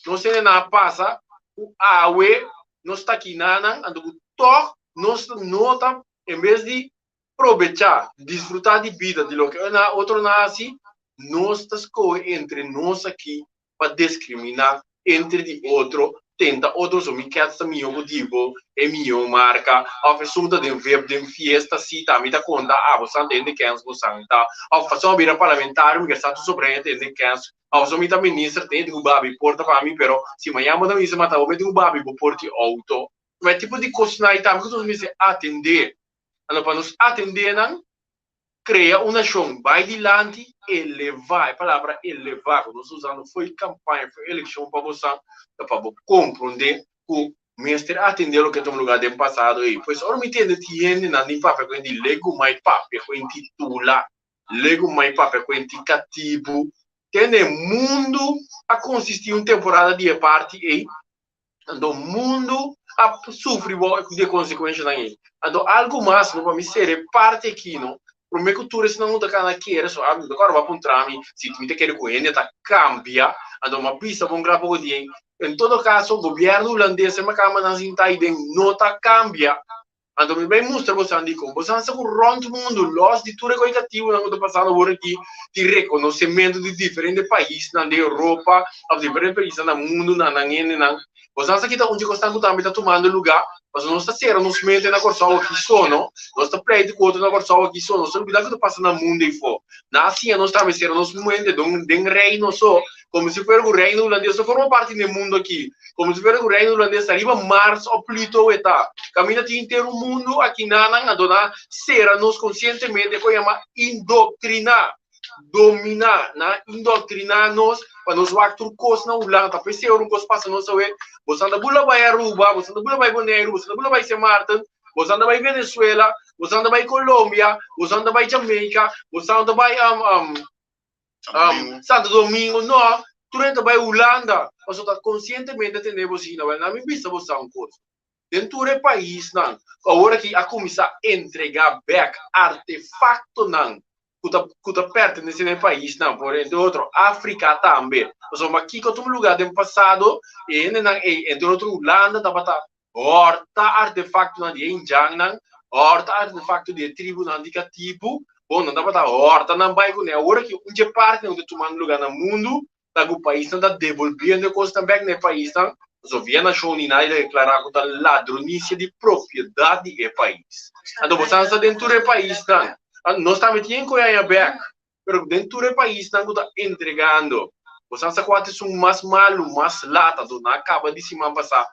nos hendenan a pasa ku awe nos ta kinanan, anto ku tòg nos ta nota en bes di probechá, disfrutá di bida, di loke otronan a hasi, nos ta skohe entre nos aki pa diskriminá entre di otro, tenta otro so mi kèts ta mihó ku di bo, e mihó marka, òf esun ta den vip, den fiesta, si ta mi ta konta abo san ta hende kèns bo san ta, òf pasobra mi bira parlamentario mi ke sa tur sobre hende ta hende kèns, òf pasobra mi ta minister ta hende ku babi porta pa mi, pero si mañana bo ta minister mata bo mi tin ku babi bo porta di outo. Ma e tipo di kosnan ei tambe ku nos mester atendé. Anto pa nos atendé nan, Krea un nashon bai dilanti, elevá, e palabra elevá ku nos ta usando fo'i kampaña, fo'i elekshon pa bosan, ta pa bo komprondé ku mester atendé loke a tuma lugá den pasado ei. Pues ora mi tende tin hendenan di papia ku hende legumai papia ku hende tula, legumai papia ku hende katibu, tende mundu a konsistí un temporada di e parti ei. Anto mundu a sufri bo di e konsekuenshanan ei. Anto algu mas no pa mi ser e parti aki no, promé ku tur esnan ku ta kana kere so algu ta kòrda bo a puntra mi si mi ta kere ku hende ta kambia, anto mi a bisa bo un gran poko di ei. En todo kaso gobièrnu hulandes e makamba nan sinta aiden no ta kambia. Anto mi bai mustra bosan dikon. Bosan sa ku rònt mundu, lòs di tur e kos negativonan ku ta pasando awor aki, tin rekonosementu di diferente paisnan den Europa òf diferente paisnan na mundu na nan hendenan. Bosan sa kita un dje kosnan ku tambe ta tumando lugá, pasobra nos ta sera nos mente na Kòrsou aki so, no? Nos ta pleita ku otro na Kòrsou aki so, nos ta lubidá ku ta pasa na mundu eifó. Nan a siña nos tambe sera nos mente den reino so, Como si fuera cu Reino Hulandes no forma parti den mundo aki. Como si fuera cu Reino Hulandes ta riba Mars o Pluto e ta. Caminda tin henter un mundo aki nanan anto nan cera nos conscientemente cu yama indoctrina, domina. Nan indoctrina nos pa nos wak tur cos na Hulanda. Ta p'esey ora un cos pasa nos awe, boso anda bula bay Aruba, boso anda bula bay Boneiru, boso anda bula bay Sint Maarten, boso anda bay Venezuela, boso anda bay Colombia, boso anda bay Jamaica, boso anda bay Santo Domingo, no, tur hende ta bai Hulanda, pasobra ta konsientemente tende bo asina. Wèl, nan mi bisa bo sa un kos, den tur e paisnan ku awor aki a kuminsá entregá bèk artefaktonan ku ta ku ta pertenesé na e paisnan, por entre otro Afrika tambe, pasobra kiko a tuma lugá den pasado, e hendenan ei, entre otro Hulanda tabata Hòrta artefaktonan di e indjannan, hòrta artefakto di e tribunan di katibu. Bon, nan tabata hòrta nan bai kuné. Awor aki un dje partinan ku ta tumando lugá na mundu ta ku paisnan ta debolbiendo e kosnan bèk na e paisnan, pasobra via Nashon Uní nan a deklará ku ta ladronisia di propiedat di e pais. Anto bo sa sa den tur e paisnan. Nos tambe tin e koe haña bèk. Pero den tur e paisnan ku ta entregando, bo sa sa kua ta esun mas malu, mas lat, anto nan a kaba di siman pasá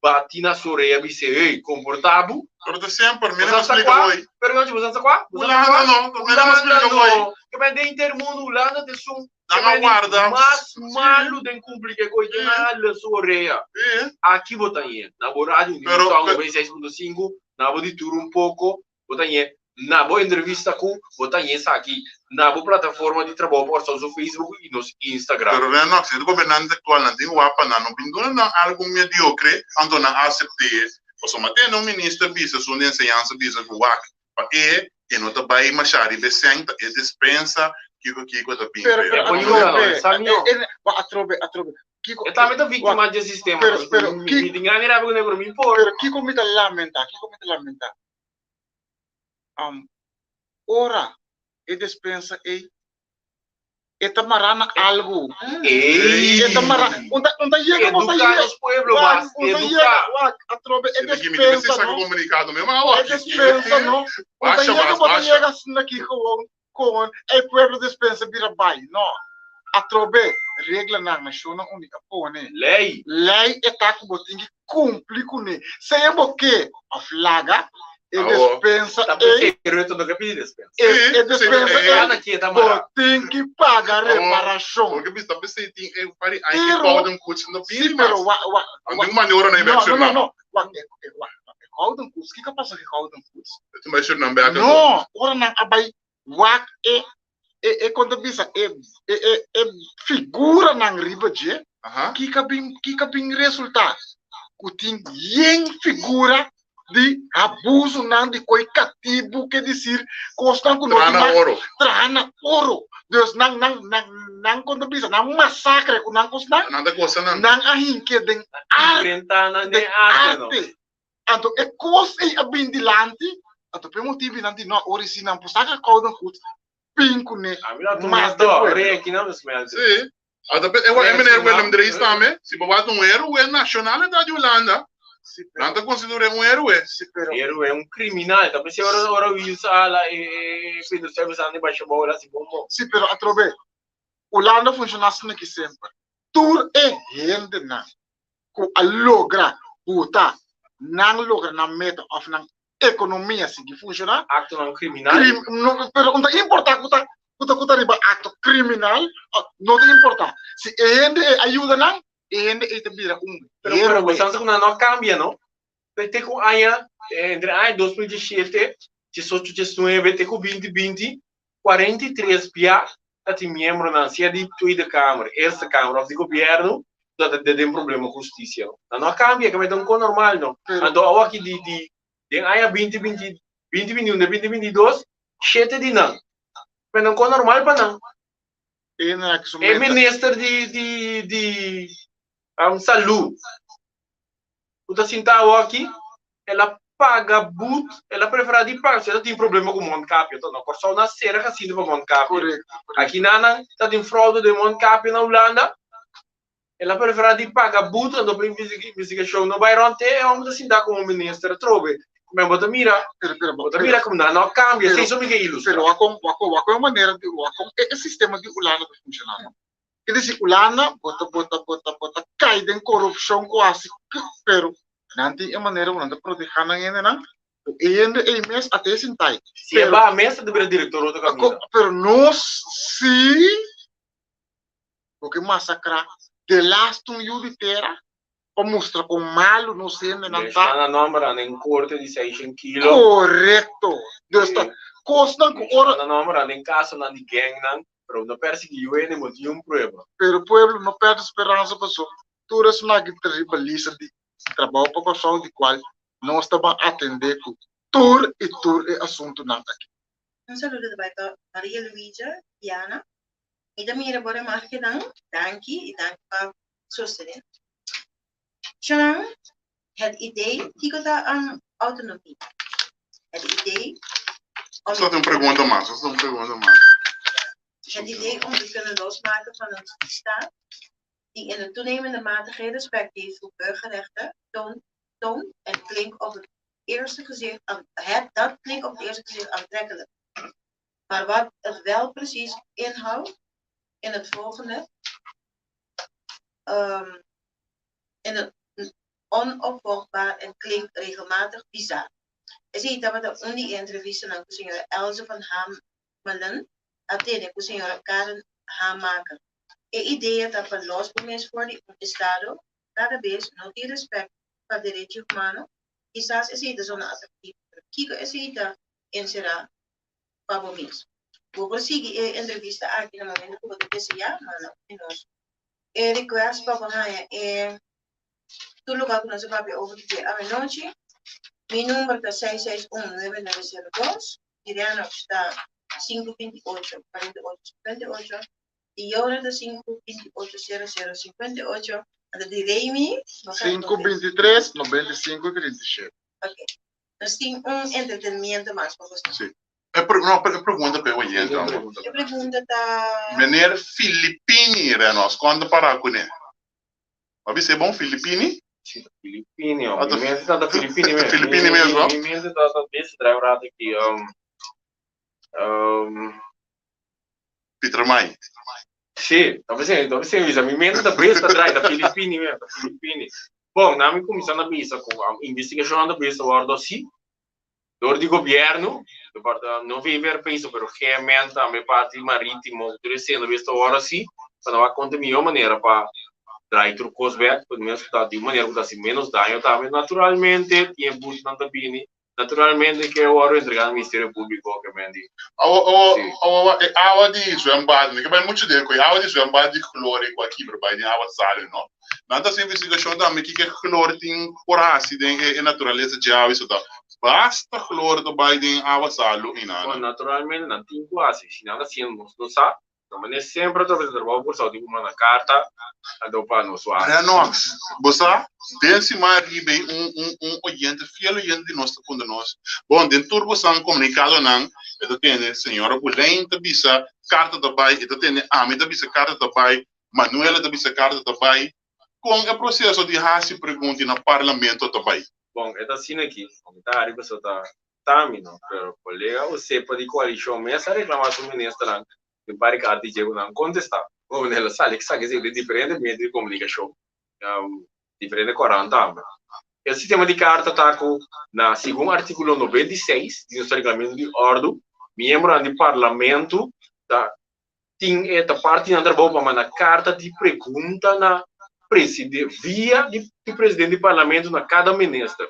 bati na su orea bis'é, Hey, komportá bo. Pero ta semper, Bo mi sa no sa splika kua? hoy. Pero Yonchi, bo sa sa kua? Bo sa sa Hulanda kua? no, mi no Hulanda splika hoy. no. Ke men den henter mundu Hulanda ta esun ke Nan a men di warda. mas Sí, malu den kumpli ke koe den sí, nan a le su orea. sí. Aki bo ta ñe, na bo radio New Pero, Song pe, 96.5, na bo di tur un poko, Bo ta ñe na bo entrevista ku bo ta ñe esaki na bo plataforma di trabou pa Kòrsou su Facebook i nos Instagram. Pero Lennox, e gobernante aktualnan tin wapa nan no bin duna nan algu mediokre, anto nan asept'é. Pasobra tene un minister bisa esun di enseñansa bisa ku wak pa e, e no ta bai mashá riba e sèn, ta e despensa kiko kiko ta bin Pero, pero. pero E por atrobe, yuda no, e sa mihó. e, e, wa atrobe, atrobe. Kiko, E tambe ta wak, víktima dje sistema, pero, no? pero, Mi ki, mi tin grandi rabia kuné, pero mi por. pero kiko mi ta lamentá, kiko mi ta lamentá? Um, ora e despensa ei, e ta mará na algu. Ei! E ta mará, un ta, un ta yega, bo ta Eduká yega, nos pueblo, wak, bas, un ta eduká. yega, wak, atrobe e E ta kimi mester despensa saka no, komunikado mesmo awa. e despensa no, un ta Basha, yega, bas, bo ta basha. yega asina aki gewoon, Kon e pueblo despensa bira bai? No. Atrobe, reglanan Nashonnan Uní a pone. Lei. Lei e ta ku bo tin ki kumpli kuné, sea bo ke òf laga, e Awo. despensa Ta ei, p'esei Rutte no ke pidi despensa. e Sí, e sí, despensa eh. ei, Kada ke ta bo mará. tin ki paga Awo, reparashon. porque bisa p'esei tin e pari aña ki Pero, gouden koets no sí, bini pero mas. wa, wa, Anto wa, un maniobra na no, bek no, no, Surinam. no, wak, e, e, wak, e gouden koets, kiko a pasa ku e gouden koets? E bai Surinam bek anto. No, ora nan a bai wak e e e kon ta bisa e e e e figuranan riba dje, Aha. kiko bin kiko bin resulta? Ku tin yen figura di abusonan di koi katibu, ke disir kosnan ku no Traha tin na mag oro. traha na oro. Dus nan nan nan nan kon ta bisa nan masakre ku nan kosnan, Nan ta gosa nan. nan a hink'é den Nan arte, imprenta nan den den arte no. arte. Anto e kos ei a bin dilanti, anto p'e motibu nan di no, ora si nan por saka kouden goed, bin kuné A mi la tuma mas dò, despues. re aki nan smelte. Sí. Anto pe e Re meneer aki Willem nan. Drees tambe, si bo wak un héroe nashonal e ta di Hulanda. Sí, Nan pero, ta konsider'é un héroe. sí, pero, Héroe, un kriminal. Ta p'esei ora ora Wiels a hala e e Peter Stuyvesant di basha bou el a hasi bon bon. sí, pero atrobe, Hulanda funshoná asina ki semper. Tur e hendenan ku a logra buta nan logra nan meta òf nan ekonomia sigui funshoná. Aktonan kriminal. Krim, no, pero no ta importá ku ta ku ta ku ta riba akto kriminal, no ta importá. Si e hende ei a yuda nan, e hende ei ta bira un Pero pero héroe. bo sa ku nan no a kambia no. Te te ku aña entre aña 2017, 18, 19 te ku 2020, 43 bia ta tin miembronan sea di Tweede Kamer, Eerste Kamer of di gobierno ku ta den problema ku hustisia. Nan no a kambia, kaba e ta un ko normal no. Anto awor aki di di den aña 2020, 2021 te 2022, shete di nan. Pero ta un ko normal pa nan. E minister di di di salú ku ta sinta awor aki, el a paga but, el a preferá di paga, si el ta tin problema ku mondkapje, to na Kòrsou nan sera kasino pa mondkapje. Aki nan nan ta tin fraude den mondkapje na Hulanda, el a preferá di paga but, anto pa investigashon no bai rònt te e hòmber ta sinta komo minister atrobe. Men bo ta mira, bo ta mira komo nan no a kambia, esei so mi ke ilustrá. Pero wak kon, wak kon, wak kon e manera di, wak kon e sistema di Hulanda ta funshoná no. Ke disi Hulanda bo ta bo ta bo ta bo ta kai den korupshon ku hasi pero nan tin e manera ku nan ta protehá nan hendenan ku e hende ei mes a te sintai. Si e baha mes ta bira direktor otro kaminda. Pero nos si bo ke masakrá delaste un yu di tera pa mustra kon malu nos hendenan ta. Menshoná nan nòmber nan den korte di seishen kilo. Korekto. Dus ta kosnan ku ora. Menshoná nan nòmber nan den kasonan di gèngnan, pero no pèrsiguí yu hende, bo tin un prueba. Pero pueblo no pèrdè speransa pasobra tur esnan aki ta riba lista di trabou pa Kòrsou di kual nos ta ban atendé ku tur i tur e asuntunan aki. Un saludo ta bai pa Maria Luisa Diana. Mi ta mira bo remarkenan. Danki i danki pa sostené. Sharon, het idee, kiko ta um, autonomie? Het idee om Só tem uma pergunta mais, só tem uma pergunta mais. Het idee om te kunnen losmaken van een staat die in een toenemende mate geen respect heeft voor burgerrechten, toont, toont en klinkt op het eerste gezicht, het, dat klinkt op het eerste gezicht aantrekkelijk. Maar wat het wel precies inhoudt in het volgende, in het onopvolgbaar en klinkt regelmatig bizar. Esei tabata un di e entrevistanan ku señora Elze van Hamelen a tene ku señora Karen Hamaker. E idea ta pa los bo mes for di un estado kada bes no tin respèt pa derechi humano. Kisas esei ta zona atraktivo, pero kiko esei ta enserá pa bo mes? Bo por sigui e entrevista aki na momento ku bo ta deseá, manda un di nos e request pa bo haña e tur lugar ku nos a papia over di dje awenochi. Mi number ta 6619902, di Renox ta 528 48 58, di Yora ta 528 00 58, anto di Remy bo sa 523 95 37. Ok. Nos tin un entretenimiento mas pa boso. Sí. E pre, no, e pregunta pa e oyente, amor. E pregunta ta. Meneer Filippini, Renos, cuando para cune? Bo bisa e bon Filippini? Si, ta Filippini, oh. Mi mente ta ta Filippini mes. Filippini mes, no? Mi mente ta ta bes draai un rato aki. Pieter Mai. Si, ta bisa, ta bisa bisa. Mi mente ta bes ta draai, ta Filippini mes, ta Filippini. Bon, na mi kuminsá na bisa ku investigashon ta bes ta wòrdu hasi dor di gobièrnu, no VVRP so, pero GMN tambe, parti marítimo, tur esei ta bes ta wòrdu hasi pa nan wak kon ta e mihó manera pa draai tur kos bèk, por lo menos ku ta di un manera ku ta hasi ménos daño tambe. Naturalmente tin e butnan ta bini. Naturalmente ke wòrdu entregá na Ministerio Públiko ke men di. Awa, awa, awa, awa, e awa di zwembad, mi ke bai muchu den ku e awa di zwembad di chlor ku a kibra bai den awa salu no. Nan ta hasi investigashon tambe kiko e chlor tin por hasi den e naturalesa dje awa esei ta. Basta chlor ta bai den awa salu i nan. Bon, naturalmente nan tin ku hasi, si nan ta hasiendo nos no sa. No mane semper ta ofrece trabou por Saudi cu manda carta anto pa nos wak. Renox, bo sa, den siman ariba ei un un un oyente, fiel oyente di nos ta puntra nos, Bon, den tur bosan comunicadonan e ta tende señora Boleyn ta bisa carta ta bay, e ta tende ami ta bisa carta ta bay, Manuela ta bisa carta ta bay, con e proceso di haci pregunta na parlamento ta bay? Bon, e ta asina aki, mi ta hari pasobra ta Tami no, pero colega Osepa di coalicion mes a reclama su ministernan den par di carta di dje cu nan contesta. Bon, el a sali esaki esei den diferente medio di comunicacion, diferente corant tambe. E sistema di carta ta cu na segun articulo 96 di nos reglamento di ordu, miembronan di parlamento ta tin e ta parti nan trabou pa manda carta di pregunta na preside via di presidente di parlamento na cada minister.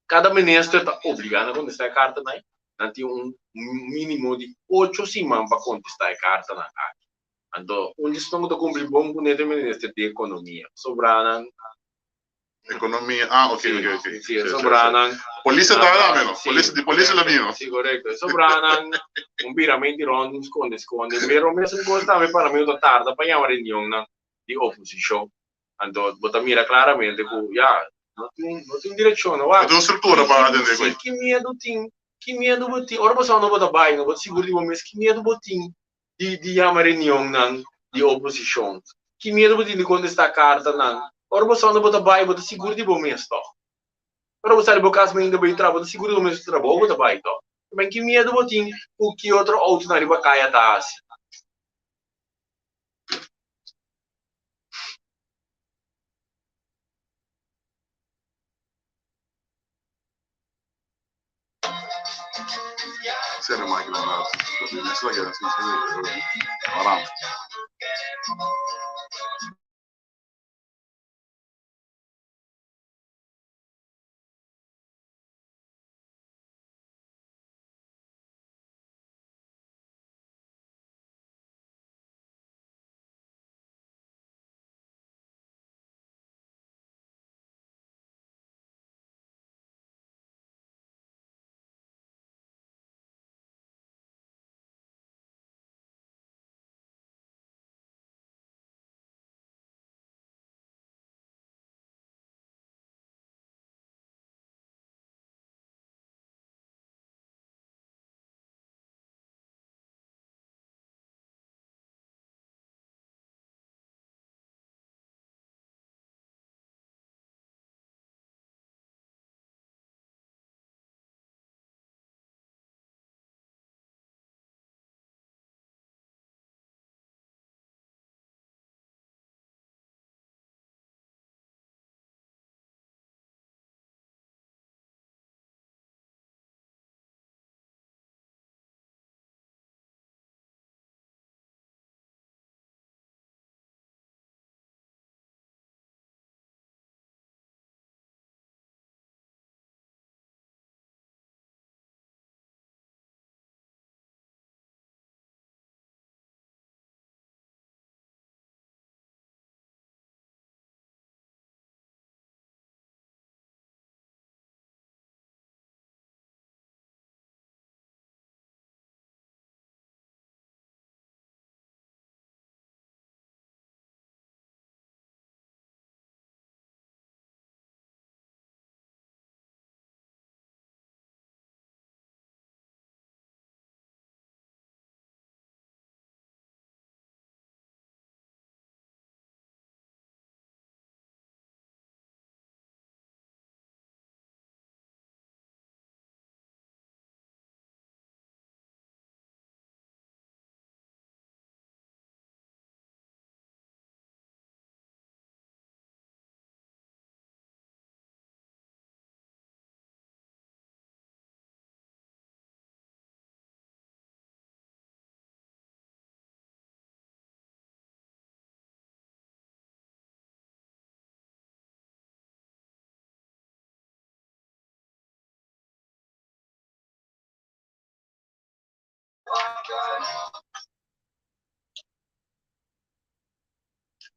Kada minister ta obligá na kontestá e kartanan. Nan tin un mínimo di ocho siman pa kontestá e kartanan aki. Anto, un di esnan ku ta kumpli bon kuné ta e minister di ekonomia. Sobranan. Ekonomia, ah, oke, oke, oke. Si, e sobranan. Polis ta tambe, no? Polis, di polis lo bini, no? Si, korekto. E sobranan, un biramenti rònt, un skonde skonde. Pero mesun kos tambe parlamento ta tarda pa yama reunionnan di oposishon. Anto bo ta mira claramente cu ya, no tin, no tin direccion, no wak. No tin un structura pa atende cu. Si, ki miedo tin, ki miedo bo tin, ora bo sa unda bo ta bay, no bo ta sigur di bo mes, ki miedo bo tin di, di yama reunionnan di oposicion? Ki miedo bo tin di contesta cartanan? Ora bo sa unda bo ta bay, bo ta sigur di bo mes toch? Ora bo sali bo cas mainta bay traha, bo ta sigur di bo mes trabou bo ta bay toch? Tamben ki miedo bo tin cu ki otro autonan riba caya ta haci? Sera máquina na Haram.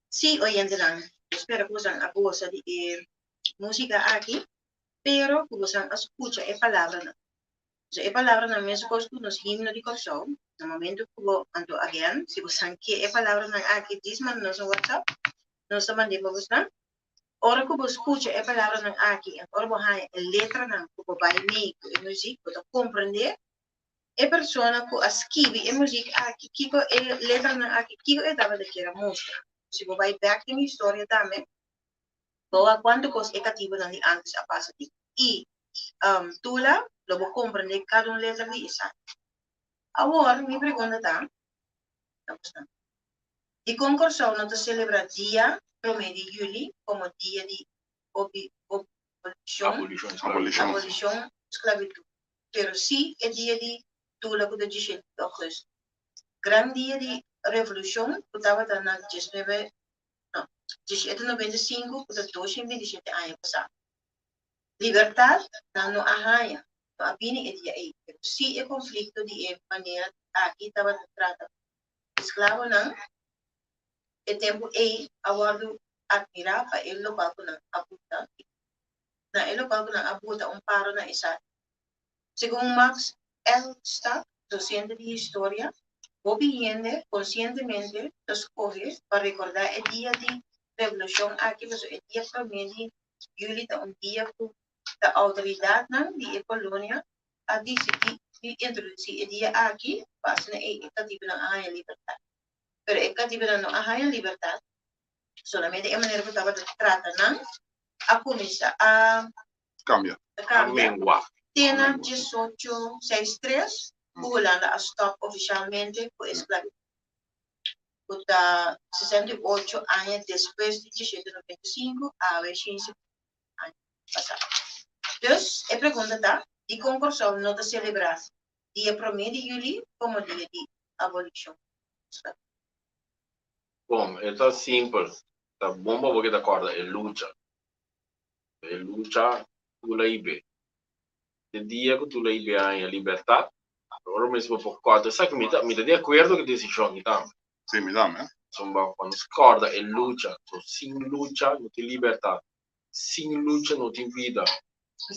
Sí, oyentenan, espero ku boso a gosa di e músika aki, pero ku boso a skucha e palabranan. So e palabranan meskos ku nos himno di Kòrsou, na momento ku bo, anto again, si boso ke e palabranan aki, djis manda nos un WhatsApp, nos ta mand'é pa boso. Ora ku bo skucha e palabranan aki en ora bo haña e letranan ku bo bai mee ku e muzik, bo ta komprendé e persona ku a skibi e muzik aki, kiko e letranan aki, kiko e tabata kier a mustra. Si bo bai bèk den historia tambe, bo wak kuantu kos e katibunan di ántes a pasa di i Tula, lo bo komprendé kada un letra di esaki. Awor, mi pregunta ta, Dikon Kòrsou no ta selebrá dia promé di yüli komo dia di abolishon sklabitut, pero sí e dia di Tula ku ta diesshete di ògùstùs, gran dia di revolushon ku tabata na diesnuebe, no, 1795 ku ta 227 aña pasá? Libertat nan no a haña, no a bini e dia ei, pero sí e konflikto di e manera aki tabata trata ku esklabonan e tempu ei a wòrdu atmirá pa e lokal ku nan a buta na e lokal ku nan a buta un paro na esaki. Segun Max Elstad, dosente di historia, hopi hende konsientemente ta skohe pa rekordá e dia di revolushon aki pasobra e dia promé di Juli ta un dia ku ta outoridatnan di e kolonia a disidí di introdusí e dia aki pa asina ei e katibunan a haña libertat. Pero e katibunan no a haña libertat, solamente e manera ku tabata trata nan a kuminsá a Kambia. a kambia te na diesocho seis tres ku Hulanda a stòp ofishalmente ku e sklabitut, ku ta 68 aña despues di 1895, awe 150 aña pasá. Dus, e pregunta ta, dikon Kòrsou no ta selebrá dia promé di yüli komo dia di abolishon di sklabitut? Bon, e ta simpel. Ta bon pa bo keda kòrda e lucha. E lucha Tula i Be. E dia ku Tula i Be a haña libertat, ora mes bo por kòrda esaki. Mi ta mi ta di akuerdo ku e desishon aki tambe. Sí, mi tambe. Pasobra pa nos kòrda e lucha. So, sin lucha no tin libertat. Sin lucha no tin bida.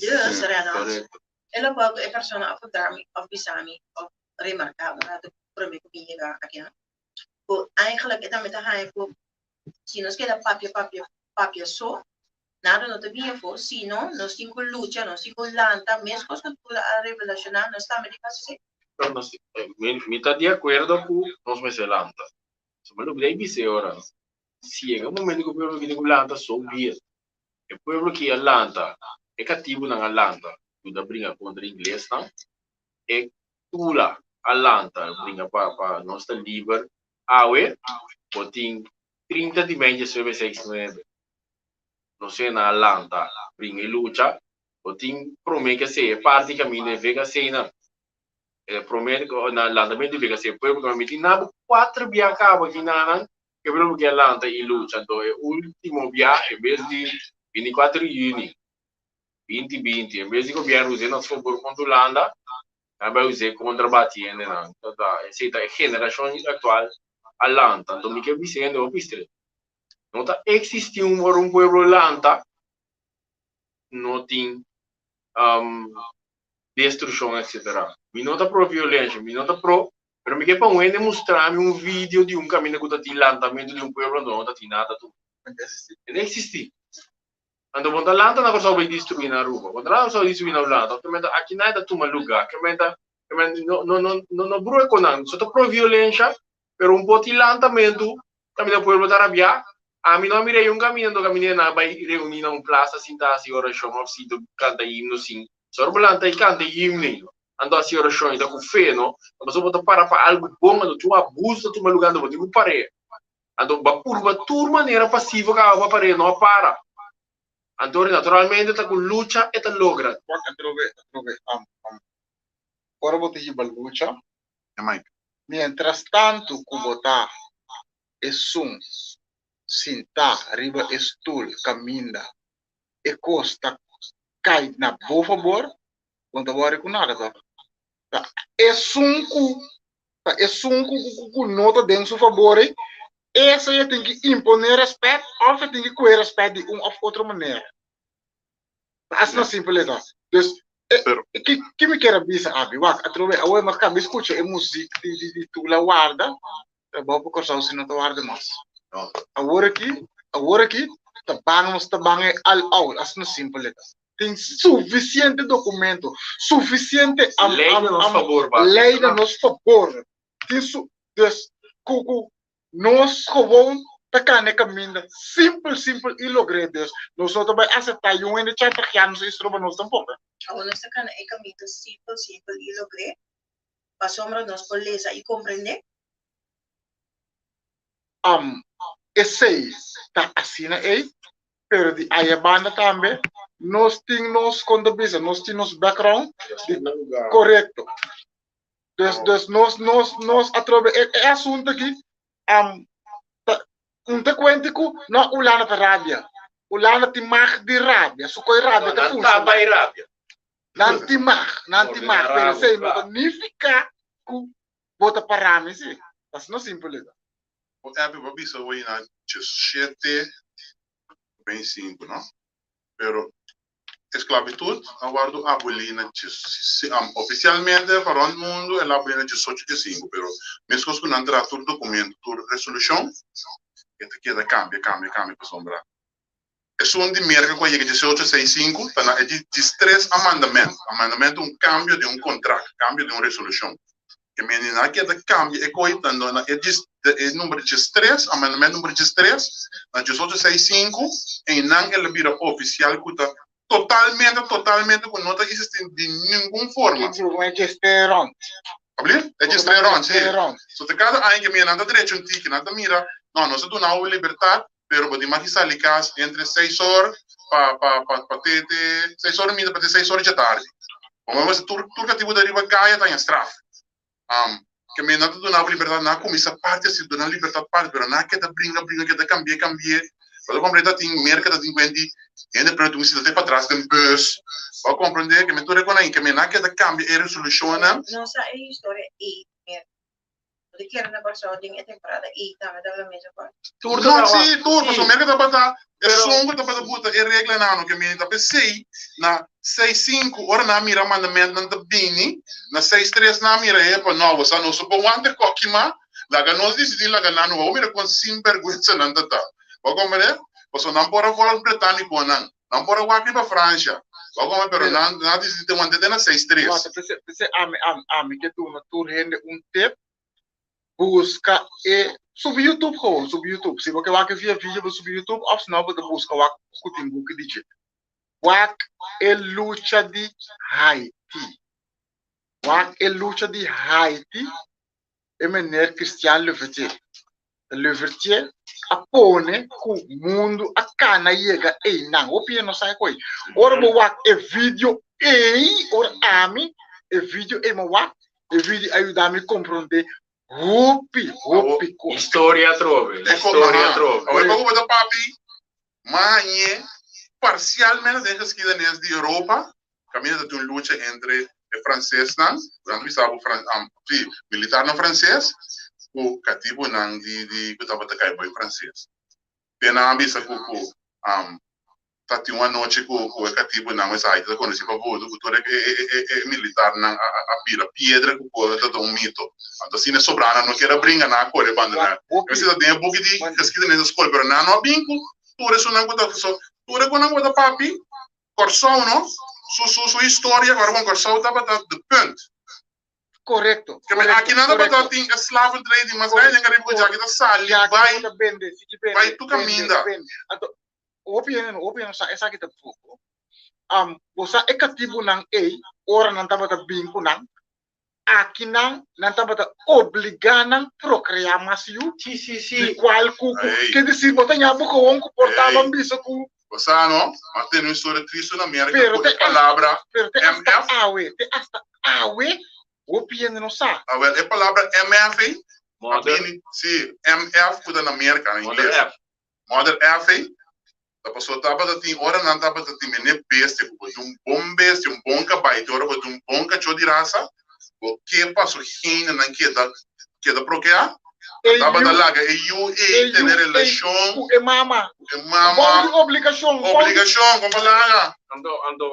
Dus, Renan, Korekto. e lokual ku e persona a puntra mi òf bisa mi òf remarká un ratu promé ku mi yega akinan, ku eigenlijk e tambe ta haña ku si nos keda papia, papia, papia so, nada no ta bin afó, sino nos tin ku lucha, nos tin ku lanta, meskos ku tur a revelashoná, nos tambe tin ku hasi esei. Pero nos, mi, mi ta di akuerdo ku nos mester lanta. So mi lo bira i bis'é ora, si yega un momento ku e pueblo aki tin ku lanta, so be it. E pueblo aki a lanta, e katibunan a lanta, yuda bringa kontra inglesnan, e tula a lanta bringa pa pa nos ta liber awe, bo tin 30 di mei diesnuebe seis nuebe. Nos hende a lanta bringa i lucha, bo tin prome ke se e parti kaminda e vega sei nan. E prome na lantamentu di vega sei pueblo kaminda mi tin nabo kuater bia kaba ki nanan ke pueblo ke a lanta i lucha. Anto e ultimo bia en bes di 24 di yüni 2020 en bes di gobierno usa nos fabor kontra Hulanda nan bai us'é kontra bati hendenan. Esei ta e generashon aktual a lanta. Anto mi ke bisa hende hopi stret. No ta existi un ora un pueblo lanta no tin destruccion etcetera. Mi no ta pro violencia, mi no ta pro, pero mi ke pa un hende mustra mi un video di un caminda cu ta tin lantamento di un pueblo anto no ta tin nada tur. E no existi. Anto bo ta lanta na Corsou bay destrui na Aruba, bo ta lanta na Corsou bay destrui na Hulanda, ke menta aki nan ta tuma lugar, ke menta no no no no brua cu nan, so ta pro violencia pero un por tin lantamentu Caminda pueblo ta rabiá. Ami no a mira un caminda ndo caminda nan a bai reuní na un plaza sinta hasi orashon of sinta canta himno sin. Sor bo lanta i canta himno anto hasi orashon i ta cu fe no. Ta pasobra bo ta para pa algo bon anto tin un abuso ta tuma lugar anto bo tin cu par'é. Anto bo a purba tur manera pasivo caba pa par'é no a para. Anto naturalmente ta cu lucha e ta logra. Wak atrobe atrobe ora bo ta hiba lucha Mientras tantu ku bo ta esun sintá riba e stul kaminda e kos ta kai na bo fabor, bo no ta wòri ku nada tòg. Ta esun ku Ta esun ku ku ku no ta den su fabor ei, esei e tin ki imponé rèspèt òf e tin ki kohe rèspèt di un òf otro manera. Ta asina simpel e ta. Dus, e Pero ki ki mi kier a bisa abi? Wak, atrobe awe mi a kaba di skucha e muzik di di di Tula Warda, trabou pa Kòrsou si no ta warda mas. No. Awor aki, awor aki ta ban nos ta ban e al out, asina simpel e ta. Tin sufisiente dokumento, sufisiente am Lei am na nos am fabor, basta. lei na nos fabor. Tin su dus ku ku nos gewoon ta kana e kaminda simpel simpel i logr'é. Dus nos no ta bai aseptá yun hende chantajeá nos i stroba nos tampoko. Awor nos ta kana e kaminda simpel simpel i logr'é pasobra nos por lesa i komprendé. Am esei ta asina ei, pero di aya banda tambe nos tin nos, kon ta bisa, nos tin nos background di korekto. Dus, dus nos, nos, nos atrobe e, e asunto aki, am, ta, un ta kuenti ku no Hulanda ta rabia. Hulanda tin mag di rabia, su koi rabia ta Nan funshoná. tapa e rabia. Nan tin mag, nan tin mag, Ordena pero rabo, esei no ta klaar. nifiká ku bo ta pará mi si. Ta asina simpel e ta. Bo Abby bo a bisa hoy na 17 25 no pero esclavitud a wordo aboli na oficialmente pa rond mundo el a aboli na 18 15 pero mescos cu nan traha tur documento tur resolucion e ta keda cambia cambia cambia pasobra esun di Merca cu a yega 18 65 ta na e di 13 amandament amandament ta un cambio di un contract cambio di un resolucion E menina aki a ta cambia e coi ta na e djes e number 13, amendment number 13, na 1865, einan el a bira oficial cu ta totalmente, totalmente cu no ta existi di ningun forma. Ki cu e djestres rond. Abli? E djestres rond, si. So ta cada aña ke mira nan ta drecha un tiki, nan ta mira, no, nos a duna bo libertad, pero bo tin mas ki sali cas entre seis or pa pa pa pa te te seis or minta pa te seis or djatardi. Como bo tur tur katibu ta riba kaya ta haña straf. Um, ke men nan ta duna bo libertad, nan a kuminsá parti asi duna libertad parti, pero nan a keda bringa bringa keda kambié kambié. Bo ta komprendé ta tin Merka ta tin kuenti hende pretu tin sinta te patras den bus. Bo a komprendé ke men tur e konan ke men nan a keda kambia e resolushonnan. No sa e historia ei Merka. Bo ta kere na Kòrsou den e temporada ei tambe tabata mesun kos? Tur ta No, traha. sí, tur, Sí. pasobra Merka tabata Pero esun ku tabata buta e reglanan no ke mini ta p'esei na seis sinku ora nan a mira mandamentnan ta bini na seis tres nan a mira epa no bo sa nos no por wanta koki mas laga nos disidí laga nan no bo mira kon sinbergwensa nan ta ta bo a komprende pasobra nan por a for británikonan Nan por a wak riba Francia. Bo a come pero nan nan a dicidi te wanta te na seis tres. Wak, p'esei, p'esei ami, ami, ami ke duna tur hende un tip, buska e, subi YouTube gewoon, subi YouTube. Si bo ke wak e via video, bo subi YouTube of si no bo ta buska wak ku tin buki di dje. Wak e lucha di Haiti. Wak e lucha di Haiti, e meneer Christian Louverture. Louverture a pone ku mundu a kana yega einan. Hopi hende no sa e koi. Ora bo wak e video ei, ora ami e video ei mi wak, e video a yuda mi komprondé hopi, hopi kos. Historia atrobe, historia atrobe. Awor pa ku bo ta papi, mañe parsialmente den geschiedenis di Europa, Kaminda ta tin un lucha entre e fransesnan, ku nan ta bisa bo fran, sí, militarnan franses ku katibunan di di ku tabata kai bo e franses. Te nan a bisa ku ku ta tin un anochi ku ku e katibunan mester haiti ta konosí pa vodu ku tur e e e e militarnan a a bira piedra ku por ta un mito. Anto asina e sobranan no kier a bringa, nan a kore bandoná. Mester ta den e buki di geschiedenis di skol, pero nan no a bin ku tur esunnan ku ta so tur e ku nan ku ta papi Kòrsou no, su su su historia ora bon Kòrsou tabata de punt. Korekto, Ke men korekto, aki nan tabata korekto. tin e slaven trading mas grandi den Karibe ku djaki ta sali Djaki bai tabata bende, sigui bende, bai tur bende, kaminda. bende. Anto hopi hende no, hopi hende no sa esaki tampoko. Am, bo sa e katibunan ei ora nan tabata bin ku nan, aki nan, nan tabata obligá nan prokreá mas yu, Sí, sí, sí. di kual ku, ku, Ei. ke desir bo ta ña bo gewoon ku por Ei. taban bisa ku, Bo sa no, mas tene un historia tristu na Merka Pero ku te e palabra pero te hasta MF. awe, te hasta awe, hopi hende no sa. Awel, e palabra MF ei a Mother. bini, sí, MF ku ta na Merka, na Mother ingles. F. Mother F ei, ta pasobra tabata tin, ora nan tabata tin mene bestia, ku bo tin un bon bestia, un bon kabai, te ora bo tin un bon kachó di rasa, Bo ke pa su hendenan keda keda prokeá? E Tabata yu, laga e yu e ei yu tene ei relashon ku e mama. ku e Bou mama. di obligashon, bou di. Obligashon, kon pa laga? Anto, anto,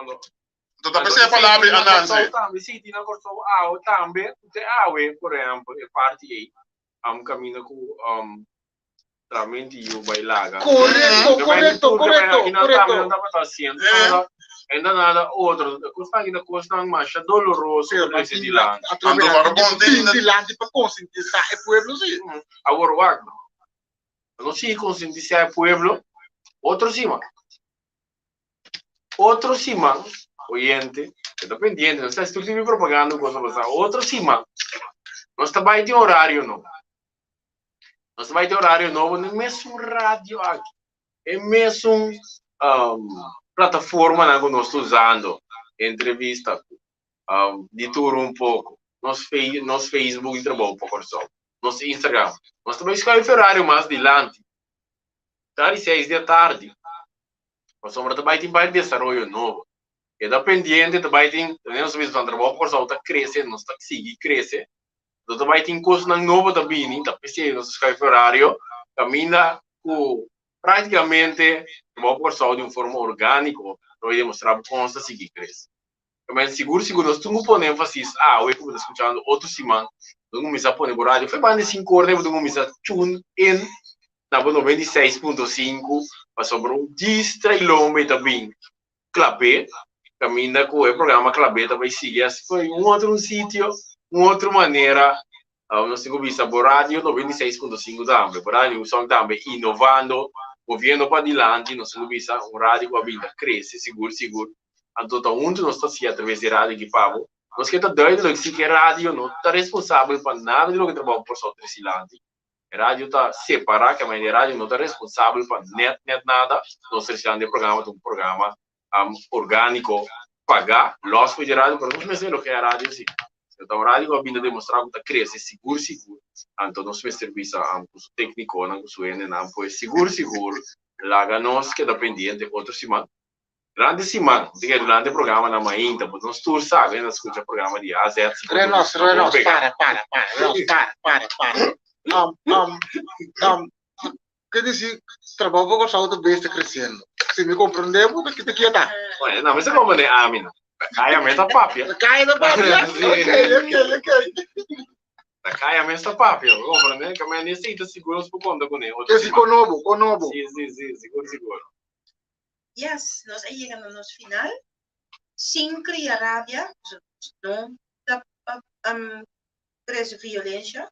anto, Anto ta anto p'esei e esei palabra tin ei na Anansi. Kòrsou tambe, esei tin na Kòrsou awe tambe, ku te awe, por ehèmpel, e parti ei, am kaminda ku Tramenti yu bai laga. Korekto, korekto, korekto, korekto. Nan tabata haciendo nada, ainda nada otro. E kosnan aki ta kosnan masha doloroso ku trese dilanti. Atrobe Anto nan para tin bon ki tin bin dilanti pa konsientisá e pueblo si. Awor wak, nos sigui konsientisá e pueblo otro siman. Otro siman, oyente, ke ta pendiente, nos ta hasi tur tipo di propaganda ku kos ta pasa. Otro siman, nos ta bai tin horario nobo. Nos ta bai tin horario nobo na e mesun radio aki, e mesun plataformanan ku nos ta usando, entrevista ku di tur un poko, nos nos Facebook di Trabou pa Kòrsou, nos Instagram. Nos ta bai schuif e horario mas dilanti, ta di seis di atardi. Pasobra ta bai tin bai desaroyo nobo. Keda pendiente, ta bai tin, nos ta bisa Trabou pa Kòrsou ta krese, nos ta sigui krese. Nos ta bai tin kosnan nobo ta bini, ta p'esei nos ta schuif horario kaminda ku práktikamente Trabou pa Kòrsou di un forma orgániko ta bai demostrá bo kon nos ta sigui krese. Pero sigur sigur nos tin ku pone énfasis awe ku bo ta skuchando otro siman nos kuminsá pone bo radio for banda di sinku ora bo ta kuminsá tune in na bo 96.5 pasobra un distrailombe ta bin Klabé, kaminda ku e programa Klabé ta bai sigui asi pa un otro un sitio, un otro manera. Nos tin ku bisa bo radio 96.5 tambe, bo radio New Song tambe inovando, moviendo padilanti, nos tin ku bisa un radio ku a bin ta krese sigur sigur. Anto ta huntu nos ta hasi atraves di radio aki pa bo. Nos ke ta duidelijk si ku e radio no ta responsabel pa nada di loke trabou por sou trese dilanti. E radio ta separá, ke manera e radio no ta responsabel pa nèt nèt nada. Nos ta diciendo e programa ta un programa orgániko, pagá, lòs for di radio, pero nos mester elogiá e radio si. Si ta un radio ku a bin ta demostrá ku ta krese sigur sigur, anto nos mester bisa ku su téknikonan, ku su hendenan, pues sigur sigur laga nos keda pendiente otro siman. Durante siman, mi ta kere durante programa na mainta, bo nos tur sa ku ta skucha programa di A a Z. Renos, Renos, para, para, para, Renos, para, para, para. Um, um, um, ke disi, trabou pa Kòrsou ta bes ta kresiendo. Si mi komprendé bo, ta kita kieta. Bueno, no, mi sa komprendé ami no. Kaya mes ta papia. Kaya ta papia? Ok, ok, ok. Ta kaya mes ta papia, bo komprendé? Ke men esei ta sigur nos por konta kuné otro Ke si siman. konobo, konobo. Si, si, si, sigur, sigur. Yes, nos a yega na nos final. Sin cria rabia, nos no ta crece violencia.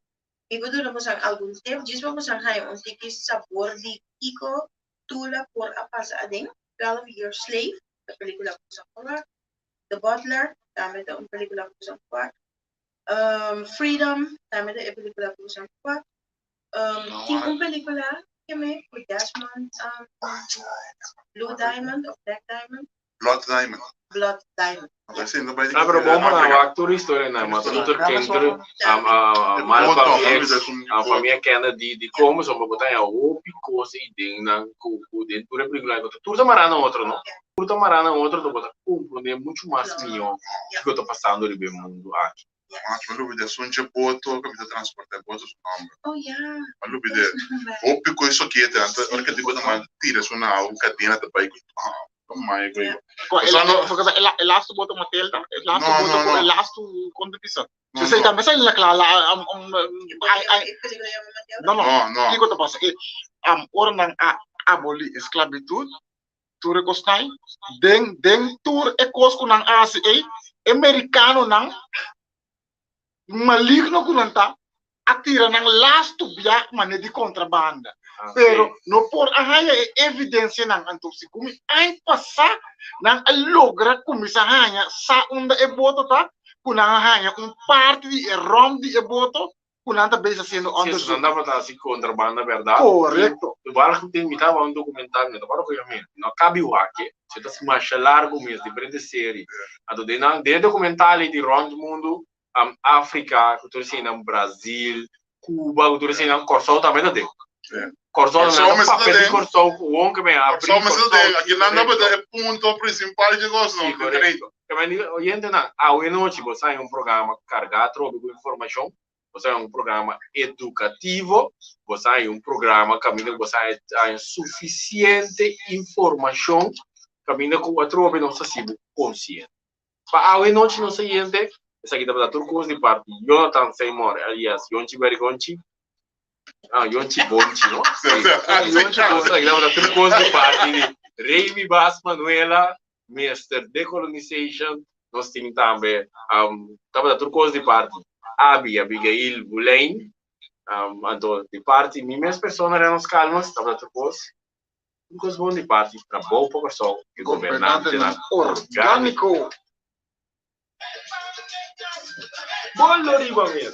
Mi por duna bosan algun tip, djis pa bosan haya un tiki sabor di kico Tula por a pasa aden. 12 Year Slave, ta pelicula cu bosan por wak. The Butler, tambe ta un pelicula cu bosan por wak. Freedom, tambe ta e pelicula cu bosan por wak. Tin un pelicula keme cu Desmond Blue Diamond of Black Diamond? Blood Diamond. Blood Diamond. Ah, pero bon pa nan wak tur historianan, Martin Luther King, tur Malcolm X, famia Kennedy, dikon pasobra bo ta haña hopi kos ei den nan ku den tur e pelikula ei, tur ta mará na otro no, tur ta mará na otro, bo ta komprondé muchu mas mihó kiko ta pasando riba e mundu aki. Macho, mi lubidé esun dje boto ku mi ta transportá e boto su nòmber. Oh ya. Mi lubidé. Hopi ku e sokete anto ora ku e tipo ta manda tira su nau ku kadena ta bai ku ah mai ku Ku e e lastu boto Matilda? E lastu boto ku e lastu kon ta bisa? No, Esei no. tambe sa la kla la ai ai no no No, no. kiko ta pasa e ora nan a abolí esklabitut tur e kosnan den den tur e kos ku nan a hasi ei e merikanonan maligno ku nan ta a tira nan lastu bia manera di kontrabanda pero no por a haña e evidensianan anto segun mi aña pasá nan a logra kuminsá haña sa unda e boto ta ku nan a haña un parti di e ròmp di e boto ku nan ta bezig hasiendo Si, eso onderzoek. nan tabata hasi kontrabanda bèrdat. Korekto. Toevallig ku tin mi tabata un dokumental, mi no tabata kohe mi, no kabi wak, se ta masha largu mes, diferente seri. Anto den nan, den e dokumental ei di rònt mundu, Afrika, ku tur eseinan, Brazil, Cuba, ku tur eseinan, Kòrsou tambe ta den. Kòrsou tambe, Kòrsou nan mester ta papia di den. Kòrsou ku won ke men abri Kòrsou mester ta den. Kòrsou, Aki nan tabata korekto. e punto prinsipal dje kos, no? Si, korekto. Kemeni oyentenan, awe nochi bo sa un programa kargá atrobe ku informashon, bo sa un programa edukativo, bo sa un programa kaminda ku bo sa haña sufisiente informashon kaminda ku atrobe nos ta hasi bo konsiente. Pa awe nochi nos oyente, esaki tabata tur kos di parti Jonathan Seymour alias Yonchi Berigonchi, ah Yonchi Bonchi no? Sí. Yonchi Bonchi, esaki tabata tur kos di parti di Remy Bas Manuela Mister Decolonization, nos tin tambe um, tabata tur kos di parti Abi, Abigail Boleyn, um, anto di parti mi mes persona Renos Calmas, tabata tur kos, tur kos bon di parti Trabou pa Kòrsou i gobernantenan orgániko. Bolo riba mes.